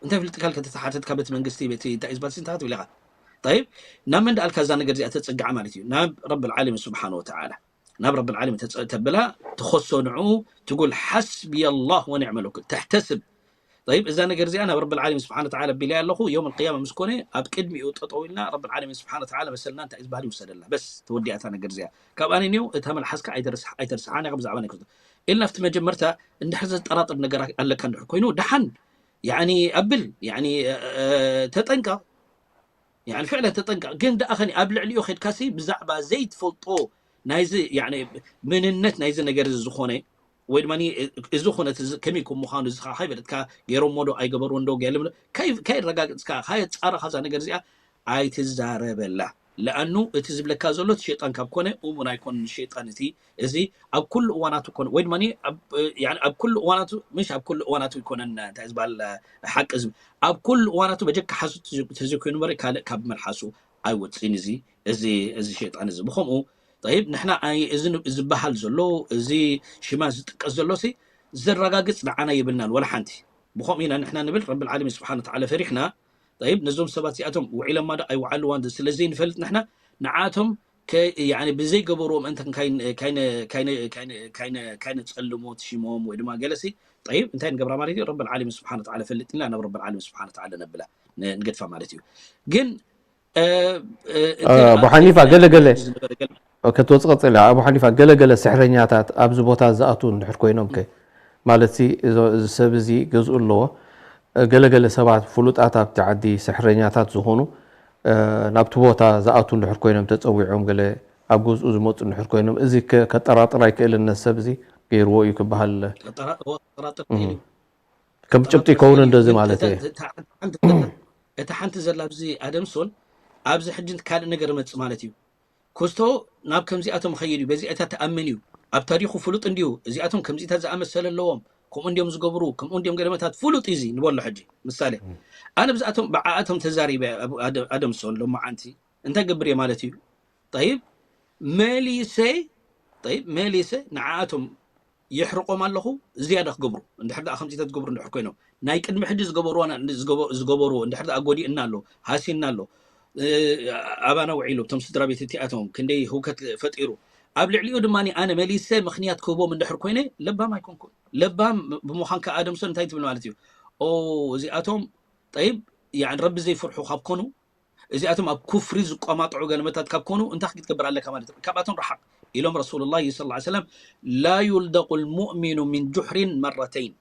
እንታይ ኣፍሊጥካ ኢልካ ተተሓተትካ በቲ መንግስቲ በቲ እንታይ እዩ ዝበሃል እንታይ ክትብል ኢኻ? ጠይብ፣ ናብ መን ደኣልካ እዛ ነገር እዚኣ ተጽግዓ ማለት እዩ? ናብ ረብ ልዓለሚን ስብሓን ወተዓላ። ናብ ረብ ልዓለሚን ተጸ- ተብላ ትኸሶ ንዑ ትጉል ሓስብየ ላህ ወኒዕመ ልወኪል ተሕተስብ። ጠይብ፣ እዛ ነገር እዚኣ ናብ ረብ ልዓለሚን ስብሓን ወተዓላ ቢለያ ኣለኹ። የውም ልቅያማ ምስ ኮነ ኣብ ቅድሚኡ ጠጠው ኢልና ረብ ልዓለሚን ስብሓን ወተዓላ መሰልና እንታይ እዩ ዝበሃል ይውሰደልና። በስ ተወዲኣታ ነገር እዚኣ። ካብኣ ንንየው እታ መልሓስካ ኣይተርስ- ኣይተርስሓን ኢኻ ብዛዕባ ናይ ክርስቶስ ኢልና ኣብቲ መጀመርታ እንድሕር ዘጠራጥር ነገር ኣለካ እንድሕር ኮይኑ ደሓን ያኒ ኣብል ያኒ እ- እ- ተጠንቀቕ። ያኒ ፍዕለን ተጠንቀቕ። ግን ደኣ ኸኒ ኣብ ልዕሊኡ ኸድካሲ ብዛዕባ ዘይትፈልጦ ናይዚ ያኒ ምንነት ናይዚ ነገር እዚ ዝኾነ ወይ ድማ እዚ ኩነት እዚ ከመይ ከም ምዃኑ እዚ ከዓ ከይፈለጥካ ገይሮሞ ዶ ኣይገበርዎን ዶ ገለ ምለ- ከይ- ከይረጋግፅካ ከየፃረኻ እዛ ነገር እዚኣ ኣይትዛረበላ። ለኣኑ እቲ ዝብለካ ዘሎ እቲ ሸይጣን ካብ ኮነ እሙን ኣይኮንን ሸይጣን እቲ እዚ ኣብ ኩሉ እዋናቱ ኮነ ወይ ድማ ኣብ ያኒ ኣብ ኩሉ እዋናቱ ምሽ ኣብ ኩሉ እዋናቱ ይኮነን እንታይ ዝበሃል ሓቂ እዚ ኣብ ኩሉ እዋናቱ በጀካ ሓሱ ተዘይኮይኑ በረ ካልእ ካብ መልሓሱ ኣይወፅን እዚ እዚ እዚ ሸይጣን እዚ ብከምኡ ጠይብ ንሕና ኣይ እዚ ን- ዝበሃል ዘሎ እዚ ሽማ ዝጥቀስ ዘሎ ሲ ዘረጋግፅ ንዓና የብልናን ወላ ሓንቲ ብከምኡ ኢና ንሕና ንብል ረቢ ልዓለሚን ስብሓን ወተዓላ ፈሪሕና ጠይብ ነዞም ሰባት እዚኣቶም ውዒሎማ ዶ ኣይውዓልዋን ስለ ዘይንፈልጥ ንሕና ንዓቶም ከ- ያኒ ብዘይገበርዎም እንተ ካይን- ካይነ- ካይነ- ካይነ- ካይነ- ካይነፀልሞ እቲ ሽሞም ወይ ድማ ገለሲ ጠይብ እንታይ ንገብራ ማለት እዩ ረቢ ልዓለሚን ስብሓን ወተዓላ ፈልጥ ኢልና ናብ ረቢ ልዓለሚን ስብሓን ወተዓላ ነብላ ን- ንገድፋ ማለት እዩ ግን እ፣ እ፣ እቲ ኣቡ ሓኒፋ ኣብቲ ገለገለ ዝነበረ ገለ- ከተወፅ ቀፅል ኣቡ ሓኒፋ ገለገለ ስሕረኛታት ኣብዚ ቦታ ዝኣትዉ እንድሕር ኮይኖም ከ ማለት እዚ ሰብ እዚ ገዝኡ ኣለዎ ገለገለ ሰባት ፍሉጣት ኣብቲ ዓዲ ስሕረኛታት ዝኾኑ ናብቲ ቦታ ዝኣትዉ እንድሕር ኮይኖም ተፀዊዖም ገለ ኣብ ገዝኡ ዝመፁ እንድሕር ኮይኖም እዚ ከጠራጥር ኣይክእልን ነዚ ሰብ እዚ ገይርዎ እዩ ክበሃል ጠራ- ጠራጥር ከይዱ ከም ጭብጢ ይከውን እንደዚ ማለት እዩ እታ ሓንቲ ዘላ ኣብዚ ኣደምሶን ኣብዚ ሕጂ ካልእ ነገር መፅእ ማለት እዩ ክስቶ ናብ ከምዚኣቶም ኸይድ እዩ በዚኣታ ተኣምን እዩ ኣብ ታሪኹ ፍሉጥ እንድዩ፣ እዚኣቶም ከምዚታት ዝኣመሰለ ኣለዎም፣ ከምኡ እንድዮም ዝገብሩ፣ ከምኡ እንድዮም ገለመታት፣ ፍሉጥ እዩ እዚ ንበሎ። ሕጂ ምሳሌ፣ ኣነ ብዝኣቶም ብዓኣቶም ተዛሪበ፣ ኣደምሶን ሎማዓንቲ እንታይ ገብር እየ ማለት እዩ። ጠይብ መሊሰ፣ ጠይብ መሊሰ ንዓኣቶም የሕርቆም ኣለኹ፣ ዝያዳ ክገብሩ፣ እንድሕር ደኣ ከምዚታት ዝገብሩ እንድሕር ኮይኖም፣ ናይ ቅድሚ ሕጂ ዝገበርዎ ዝገበርዎ እንድሕር ደኣ ጎዲእና ኣሎ፣ ሃሲና ኣሎ፣ ኣባና ውዒሉ፣ እቶም ስድራ ቤት እቲኣቶም ክንደይ ህውከት ፈጢሩ፣ ኣብ ልዕሊኡ ድማ ኣነ መሊሰ ምኽንያት ክህቦም እንድሕር ኮይነ፣ ለባም ኣይኮንኩን። ለባም ብምዃን ከኣ ኣደምሶን እንታይ ትብል ማለት እዩ? ኦ እዚኣቶም ጠይብ፣ ያዕን ረቢ ዘይፍርሑ ካብ ኮኑ፣ እዚኣቶም ኣብ ኩፍሪ ዝቋማጥዑ ገለመታት ካብ ኮኑ እንታይ ክትገብር ኣለካ ማለት እዩ? ካብኣቶም ረሓቕ ኢሎም ረሱሉላሂ ሰለላሁ ዐለይሂ ወሰለም፣ ላ ዩልደቁ ልሙእሚኑ ሚን ጁሕሪን መረተይን።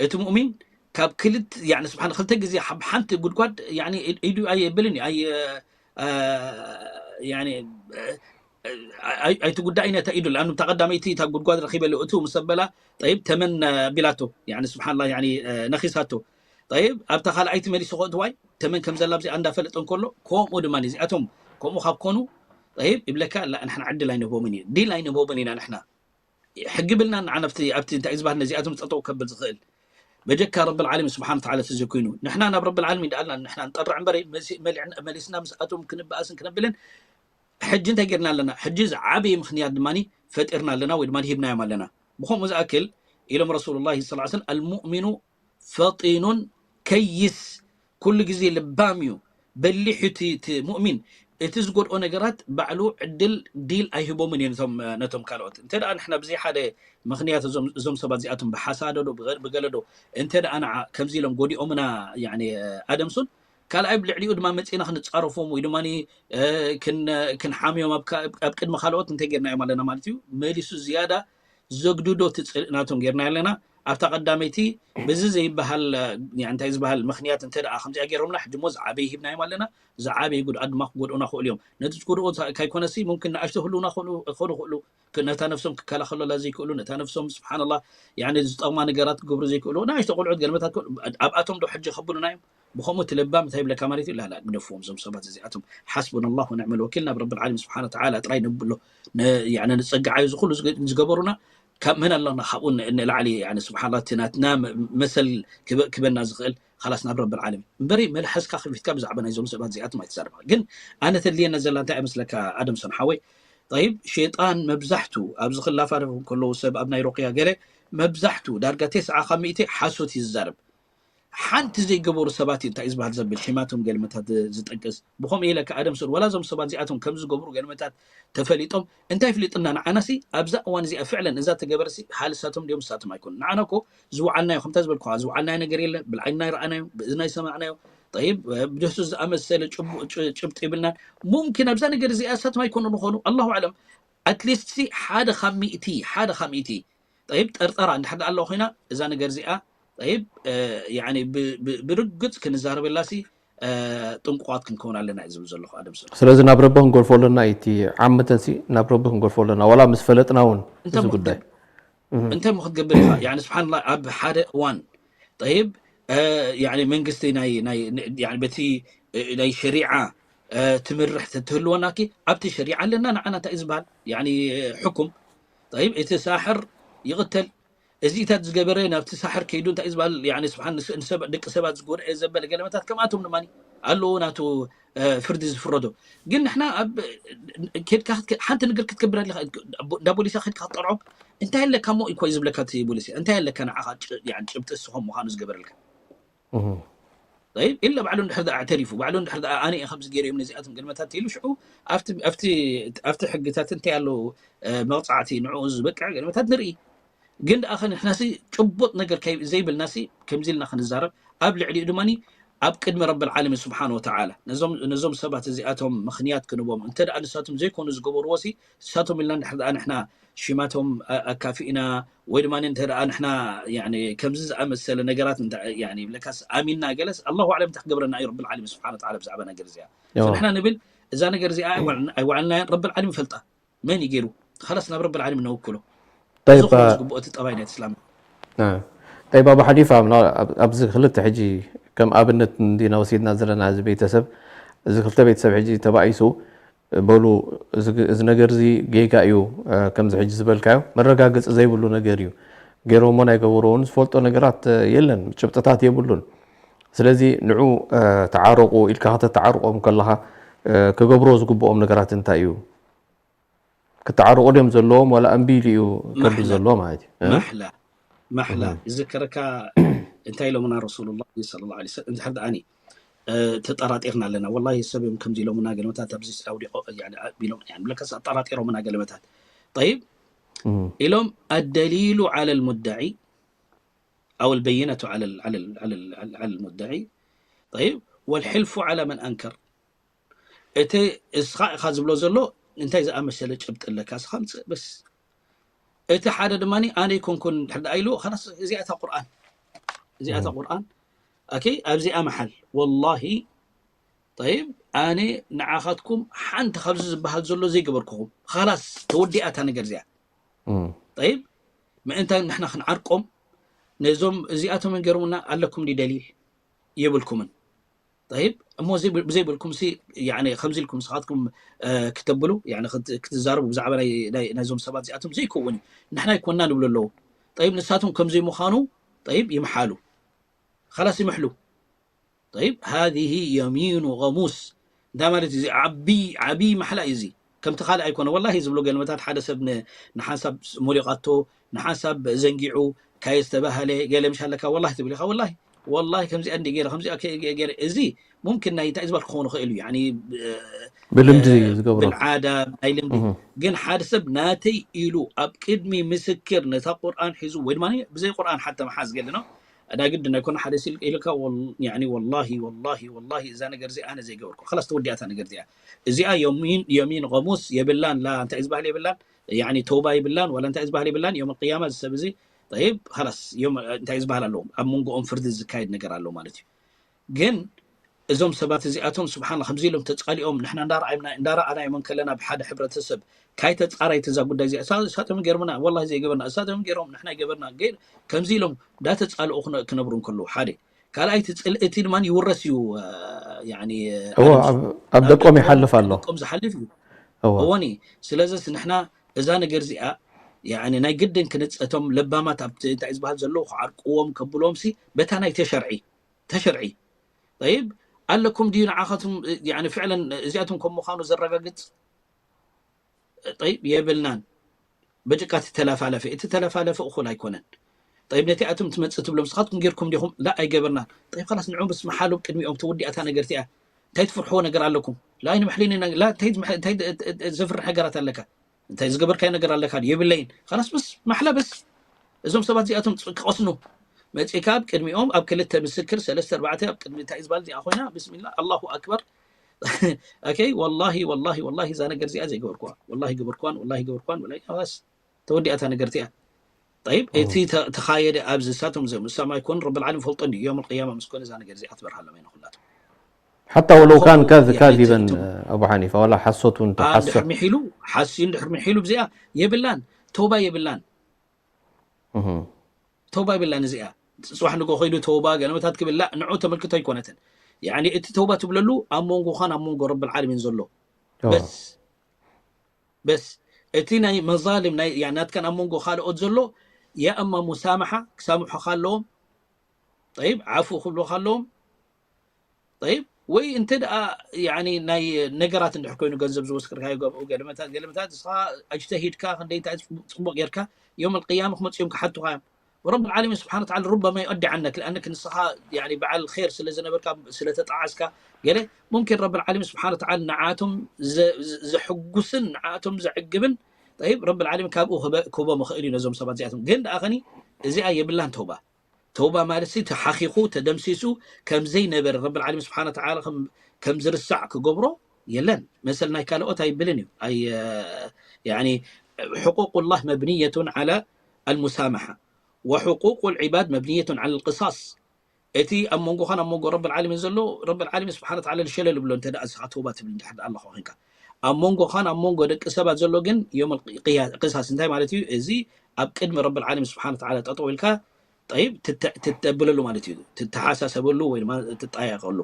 እቲ ሙእሚን ካብ ክልተ ያኒ ስብሓን ክልተ ግዜ ኣብ ሓንቲ ጉድጓድ ያኒ ኢዱ ኣየብልን እዩ። ኣይ ያኒ ኣይትጉዳእይ ነታ ኢዱ። ለኣኑ እታ ቀዳመይቲ እታ ጉድጓድ ረኺበ እቱ ምስ ኣበላ ጠይብ ተመን ቢላቶ ያኒ ስብሓንላ ያኒ ነኺሳቶ። ጠይብ ኣብታ ካልኣይቲ መሊሱ ከእትዋይ ተመን ከም ዘላ ብዚኣ እንዳፈለጠ እንከሎ ከምኡ ድማ እዚኣቶም ከምኡ ካብ ኮኑ ጠይብ ይብለካ ንሕና ዕድል ኣይንህቦምን እዩ ዲል ኣይንህቦምን ኢና ንሕና ሕጊ ብልና ንዓና ኣብቲ እንታይ ዝበሃል ነዚኣቶም ፀጠው ከብል ዝኽእል በጀካ ረብል ዓለሚን ስብሓን ተዓላ ተዘይኮይኑ ንሕና ናብ ረብል ዓለሚን ደኣልና ንሕና ንጠርዕ እምበር መሊስና ምስኣቶም ክንበኣስን ክነብልን ሕጂ እንታይ ጌርና ኣለና ሕጂ ዝዓበየ ምኽንያት ድማ ፈጢርና ኣለና ወይ ድማ ሂብናዮም ኣለና ብከምኡ ዝኣክል ኢሎም ረሱሉላሂ ስ ሰለም ኣልሙእሚኑ ፈጢኑን ከይስ ኩሉ ግዜ ልባም እዩ በሊሕ እቲ ሙእሚን እቲ ዝጎድኦ ነገራት ባዕሉ ዕድል ዲል ኣይህቦምን እዩ ነቶም ካልኦት እንተ ደኣ ንሕና ብዘይ ሓደ ምኽንያት እዞም ሰባት እዚኣቶም ብሓሳደዶ ብገለዶ እንተ ደኣ ንዓ ከምዚ ኢሎም ጎዲኦምና ኣደምሱን ካልኣይ ብልዕሊኡ ድማ መፂና ክንፃረፎም ወይ ድማ ክንሓምዮም ኣብ ቅድሚ ካልኦት እንታይ ጌርናዮም ኣለና ማለት እዩ መሊሱ ዝያዳ ዘግድዶ እቲ ፅልእ ናቶም ጌርና ኣለና ኣብታ ቀዳመይቲ በዚ ዘይበሃል እንታይ ዝበሃል ምክንያት እንተ ደኣ ከምዚኣ ገይሮምና ሕጂ ሞ ዝዓበየ ሂብናዮም ኣለና ዝዓበየ ጉድኣት ድማ ክጎድኡና ክእሉ እዮም ነቲ ዝጎድኦ ካይኮነሲ ሙምክን ንኣሽቶ ህልውና ክኾኑ ክእሉ ነታ ነፍሶም ክከላኸሉላ ዘይክእሉ ነታ ነፍሶም ስብሓንላ ዝጠቕማ ነገራት ክገብሩ ዘይክእሉ ንኣሽቶ ቆልዑት ገለመታት ኣብኣቶም ዶ ሕጂ ከብሉና እዮም ብኸምኡ እቲ ለባም እንታይ ይብለካ ማለት እዩ ላላ ግደፍዎም እዞም ሰባት እዚኣቶም ሓስቡና ላሁ ወንዕመል ወኪል ናብ ረብል ዓለሚን ስብሓን ወተዓላ ጥራይ ነብሎ ንፀግዓ እዩ ዝኩሉ ዝገበሩና ካብ መን ኣለና ካብኡ ንላዕሊ ስብሓላ እቲ ናትና መሰል ክበና ዝኽእል ላስ ናብ ረብል ዓለሚን እምበሪ መልሓስካ ከፊትካ ብዛዕባ ናይዞም ሰባት እዚኣቶም ኣይትዛረባ ግን ኣነ ተድልየና ዘላ እንታይ ኣይመስለካ ኣደምሶን ሓወይ ጠይብ ሸይጣን መብዛሕቱ ኣብዚ ክላፋረፍ ከለዉ ሰብ ኣብ ናይ ሮቅያ ገለ መብዛሕቱ ዳርጋ ተስዓ ካብ ሚእቲ ሓሶት እዩ ዝዛረብ ሓንቲ ዘይገበሩ ሰባት እዩ እንታይ ዝበሃል ዘብል ሽማቶም ገልመታት ዝጠቅስ ብኸምኡ ኢለ ከኣ ደምስል ወላ እዞም ሰባት እዚኣቶም ከም ዝገብሩ ገልመታት ተፈሊጦም እንታይ ፍሊጥና ንዓናሲ ኣብዛ እዋን እዚኣ ፍዕለን እዛ ተገበርሲ ሃልሳቶም ድዮም ሳቶም ኣይኮኑ ንዓና ኮ ዝወዓልናዮ ከምታ ዝበልኩ ዝወዓልናዮ ነገር የለ ብልዓይና ይረኣናዮ ብእዝና ይሰማዕናዮ ጠይብ ብደሱ ዝኣመሰለ ጭብጢ ይብልናን ሙምኪን ኣብዛ ነገር እዚኣ ሳቶም ኣይኮኑ ንኾኑ ኣላሁ ኣለም ኣትሊስት ሓደ ካብ ሚእቲ ሓደ ካብ ሚእቲ ጠይብ ጠርጠራ እንድሕር ደኣ ኣለዋ ኮይና እዛ ነገር እዚኣ ጠይብ ብርግፅ ክንዛረበላሲ ጥንቁቋት ክንከውን ኣለና እዩ ዝብል ዘለኹ ኣደም ሰብ ስለዚ ናብ ረቢ ክንጎልፎ ኣለና እቲ ዓምተንሲ ናብ ረቢ ክንጎልፎ ኣለና ዋላ ምስ ፈለጥና እውን እዚ ጉዳይ እንታይ ሞ ክትገብር ኢኻ ስብሓንላ ኣብ ሓደ እዋን ጠይብ መንግስቲ በቲ ናይ ሸሪዓ ትምርሕ ትህልወና ኣብቲ ሸሪዓ ኣለና ንዓና እንታይ እዩ ዝበሃል ሕኩም ጠይብ እቲ ሳሕር ይቕተል እዚታት ዝገበረ ናብቲ ሳሕር ከይዱ እንታይ እዩ ዝበሃል ስብሓን ደቂ ሰባት ዝጎድአ ዘበለ ገለመታት ከምኣቶም ድማ ኣለዎ ናቱ ፍርዲ ዝፍረዶ ግን ንሕና ኣብ ሓንቲ ነገር ክትገብር ኣለካ እንዳ ቦሊሳ ከድካ ክትጠርዖም እንታይ ኣለካ ሞ እኮ እዩ ዝብለካ ቦሊስ እንታይ ኣለካ ንዓኻ ጭብጢ ስኾም ምዃኑ ዝገበረልካ ኢለ ባዕሉ እንድሕር ደኣ ኣዕተሪፉ ባዕሉ እንድሕር ደኣ ኣነ እየ ከምዚ ገይረዮም ነዚኣቶም ገለመታት ኢሉ ሽዑ ኣብቲ ሕግታት እንታይ ኣለዉ መቕፃዕቲ ንዕኡ ዝበቅዕ ገለመታት ንርኢ ግን ደኣ ንሕናሲ ጭቡጥ ነገር ዘይብልናሲ ከምዚ ኢልና ክንዛረብ ኣብ ልዕሊኡ ድማ ኣብ ቅድሚ ረብል ዓለሚን ስብሓን ወተዓላ ነዞም ሰባት እዚኣቶም ምኽንያት ክንቦም እንተ ደኣ ንሳቶም ዘይኮኑ ዝገበርዎ ሲ ንሳቶም ኢልና እንድሕር ደኣ ንሕና ሽማቶም ኣካፊእና ወይ ድማ እንተ ደኣ ንሕና ከምዚ ዝኣመሰለ ነገራት ይብለካስ ኣሚንና ገለስ ኣላሁ ኣዕለም እንታይ ክገብረና እዩ ረብል ዓለሚን ስብሓን ወተዓላ ብዛዕባ ነገር እዚኣ ንሕና ንብል እዛ ነገር እዚኣ ኣይወዓልናያን ረብል ዓለሚን ይፈልጣ መን እዩ ገይሩ ላስ ናብ ረብል ዓለሚን ነውክሎ እዚ ክኾን ዝግብኦ እቲ ጠባይ ናይ እስላም ጠይብ ኣቡ ሓኒፋ ኣብዚ ክልተ ሕጂ ከም ኣብነት እንዲና ወሲድና ዘለና እዚ ቤተሰብ እዚ ክልተ ቤተሰብ ሕጂ ተባኢሱ በሉ፣ እዚ ነገር እዚ ጌጋ እዩ፣ ከምዚ ሕጂ ዝበልካዮ መረጋገፂ ዘይብሉ ነገር እዩ፣ ገይሮሞን ኣይገበርዎን ዝፈልጦ ነገራት የለን፣ ጭብጥታት የብሉን። ስለዚ ንዑ ተዓረቑ ኢልካ ከተተዓርቆም ከለኻ ክገብርዎ ዝግብኦም ነገራት እንታይ እዩ? ክተዓረቑ ድዮም ዘለዎም ዋላ እምቢ ኢሉ እዩ ከዱ ዘሎ ማለት እዩ? ማሕላ ማሕላ ዝከረካ እንታይ ኢሎምና ረሱሉላህ ሰለላሁ ዐለይሂ ወሰለም? እንድሕር ደኣኒ ተጠራጢርና ኣለና። ወላሂ ሰብ እዮም ከምዚ ኢሎምና፣ ገለመታት ኣብዚ ኣውዲቆ ቢሎም ብለከስ ኣጠራጢሮምና ገለመታት። ጠይብ ኢሎም الدليل على المدعي أو البينة على المدعي، طيب، والحلف على من أنكر. እቲ እስኻ ኢኻ ዝብሎ ዘሎ እንታይ ዝኣመሰለ ጭብጢ ኣለካ እስኻ ምፅእ በስ። እቲ ሓደ ድማ ኣነ ኣይኮንኩን ድሕር ደኣ ኢሉ ኸላስ እዚኣታ ቁርኣን እዚኣታ ቁርኣን ኦኬ ኣብዚኣ መሓል ወላሂ ጠይብ ኣነ ንዓኻትኩም ሓንቲ ካብዚ ዝበሃል ዘሎ ዘይገበርኩኹም ኸላስ ተወዲኣታ ነገር እዚኣ ጠይብ ምእንታይ ንሕና ክንዓርቆም ነዞም እዚኣቶም ገርሙና ኣለኩም ዲ ደሊል የብልኩምን ጠይብ እሞ ብዘይብልኩም ሲ ከምዚ ኢልኩም ንስኻትኩም ክተብሉ ክትዛረቡ ብዛዕባ ናይዞም ሰባት እዚኣቶም ዘይከውን እዩ ንሕና ይኮንና ንብሉ ኣለዉ ጠይብ ንሳቶም ከምዚ ምዃኑ ጠይብ ይምሓሉ ኸላስ ይምሕሉ طيب هذه يمين غموس እንታይ ማለት እዚ ዓቢ ዓቢ ማሕላ እዩ እዚ ከምቲ ካልእ ኣይኮነ ወላሂ ዝብሎ ገለመታት ሓደ ሰብ ንሓንሳብ ሞሊቃቶ ንሓንሳብ ዘንጊዑ ካየ ዝተባህለ ገለ ምሽ ኣለካ ወላሂ ትብል ኢኻ ወላሂ ወላሂ ከምዚኣ እንዲ ገይረ ከምዚኣ ገይረ እዚ ሙምኪን ናይ እንታይ ዝበል ክኸውን ይኽእል እዩ ያኒ ብልምዲ ዝገብሮ ብልዓዳ ናይ ልምዲ ግን ሓደ ሰብ ናተይ ኢሉ ኣብ ቅድሚ ምስክር ነታ ቁርኣን ሒዙ ወይ ድማ ብዘይ ቁርኣን ሓተ መሓዝ ገለ ነው እና ግድን ኣይኮነ ሓደ ሲል ኢልካ ወላሂ ወላሂ ወላሂ እዛ ነገር እዚ ኣነ ዘይገበርኩ ላስ ተወዲኣታ ነገር እዚኣ እዚኣ የሚን ቀሙስ የብላን ላ እንታይ ዝበሃል የብላን ተውባ ይብላን ዋላ እንታይ ዝበሃል ይብላን ዮም ቅያማ ዝሰብ እዚ ይብ ላስ እንታይ ዝበሃል ኣለዎም ኣብ መንጎኦም ፍርዲ ዝካየድ ነገር ኣሎ ማለት እዩ ግን እዞም ሰባት እዚኣቶም ስብሓን ከምዚ ኢሎም ተፃሊኦም ንሕና እንዳረኣናዮም ከለና ብሓደ ሕብረተሰብ ካይተፃራይት እዛ ጉዳይ እዚኣ እሳቶም ገርምና ወላ ዘይገበርና እሳቶም ገይሮም ንሕና ይገበርና ከምዚ ኢሎም እንዳተፃልኡ ክነብሩ እንከለዉ ሓደ ካልኣይቲ ፅልእቲ ድማ ይውረስ እዩ ኣብ ደቆም ይሓልፍ ኣሎ ደቆም ዝሓልፍ እዩ እወኒ ስለዚስ ንሕና እዛ ነገር እዚኣ ናይ ግድን ክንፀቶም ለባማት ኣብ እንታይ ዝበሃል ዘለዉ ክዓርቅዎም ከብሎም ሲ በታ ናይ ተሸርዒ ተሸርዒ ይብ ኣለኩም ድዩ ንዓኻትም ፍዕለን እዚኣቶም ከም ምዃኑ ዘረጋግፅ ይብ የብልናን በጭቃ ትተላፋለፈ እቲ ተላፋለፈ እኹል ኣይኮነን ይብ ነቲ ኣቶም ትመፅእ ትብሎም ስኻትኩም ጌርኩም ዲኹም ላ ኣይገበርናን ይብ ላስ ንዑ ምስ መሓሎም ቅድሚኦም ተወዲኣታ ነገር እቲኣ እንታይ ትፍርሕዎ ነገር ኣለኩም ላ ኣይንምሕልን ኢና እንታይ ዘፍርሕ ነገራት ኣለካ እንታይ ዝገበርካዮ ነገር ኣለካ የብለይን ላስ በስ ማሕላ በስ እዞም ሰባት እዚኣቶም ክቐስኑ መፂካ ኣብ ቅድሚኦም ኣብ ክልተ ምስክር ሰለስተ ኣርባዕተ ኣብ ቅድሚ እንታይ ዝበሃል እዚኣ ኮይና ብስሚላ ኣላሁ ኣክበር ኦኬ ወላሂ ወላሂ ወላሂ እዛ ነገር እዚኣ ዘይገበርኩዋ ወላሂ ገበርኩዋን ወላሂ ገበርኩዋን ወላ ስ ተወዲኣታ ነገር እቲኣ طيب እቲ ተኻየደ ኣብዚ እሳቶም እዚኦም እሳም ኣይኮኑ ረብ ልዓለም ፈልጦ እንዲ ዮም ቅያማ ምስ ኮነ እዛ ነገር እዚኣ ትበርሃሎም ኣይነ ኩላቶም ሓታ ወለው ካን ካዝ- ካዚበን ኣቡ ሓኒፋ ዋላ ሓሶት እውን ተሓሶ እንድሕር ምሒሉ ሓስዩ እንድሕር ምሒሉ ብዚኣ የብላን ተውባ የብላን ተውባ የብላን እዚኣ ፅባሕ ንጎ ኮይዱ ተውባ ገለመታት ክብል ላ ንዑ ተመልክቶ ኣይኮነትን ያኒ እቲ ተውባ ትብለሉ ኣብ መንጎኻን ኣብ መንጎ ረብ ልዓለሚን ዘሎ በስ በስ እቲ ናይ መዛልም ናይ ያ ናትካን ኣብ መንጎ ካልኦት ዘሎ ያ እማ ሙሳምሓ ክሳምሑኻ ኣለዎም ይብ ዓፉ ክብሉኻ ኣለዎም ይብ ወይ እንተ ደኣ ያኒ ናይ ነገራት እንድሕር ኮይኑ ገንዘብ ዝወስክርካዮ ገብኡ ገለመታት ገለመታት ንስኻ ኣጅተሂድካ ክንደይ እንታይ ጽቡቅ ጌርካ ዮም ቅያማ ክመፅኦም ክሓቱኻ እዮም ወረብ ዓለሚን ስብሓን ተዓላ ሩበማ ይቀዲ ዓነክ ለኣነክ ንስኻ ያኒ በዓል ር ስለ ዝነበርካ ስለ ተጣዓስካ ገለ ሙምኪን ረብ ዓለሚን ስብሓን ተዓላ ንዓቶም ዘ- ዘ- ዘሕጉስን ንዓቶም ዘዕግብን ይብ ረብ ዓለሚን ካብኡ ክበ- ክህቦም ይኽእል እዩ ነዞም ሰባት እዚኣቶም ግን ደኣ ኸኒ እዚኣ የብላን ተውባ ተውባ ማለት ሲ ተሓኺኹ ተደምሲሱ ከም ዘይነበረ ረብ ዓለሚን ስብሓን ተዓላ ከም- ከም ዝርሳዕ ክገብሮ የለን መሰል ናይ ካልኦት ኣይብልን እዩ ኣይ ያኒ ሕቁቁላህ መብንየቱን ዓላ ኣልሙሳማሓ ወሕቁቁ ልዕባድ መብንየቱን ዓላ ልቅሳስ እቲ ኣብ መንጎኻን ኣብ መንጎ ረብ ልዓለሚን ዘሎ ረብ ልዓለሚን ስብሓን ተዓላ ንሸለል ብሎ እንተ ደኣ እስኻ ተውባ ትብል እንድሕር ደኣ ኣለኹ ኮንካ ኣብ መንጎኻን ኣብ መንጎ ደቂ ሰባት ዘሎ ግን ዮም ቅሳስ እንታይ ማለት እዩ እዚ ኣብ ቅድሚ ረብ ልዓለሚን ስብሓን ተዓላ ጠጠው ኢልካ ጠይብ ትተ- ትተብለሉ ማለት እዩ ትተሓሳሰበሉ ወይ ድማ ትጣየቀሉ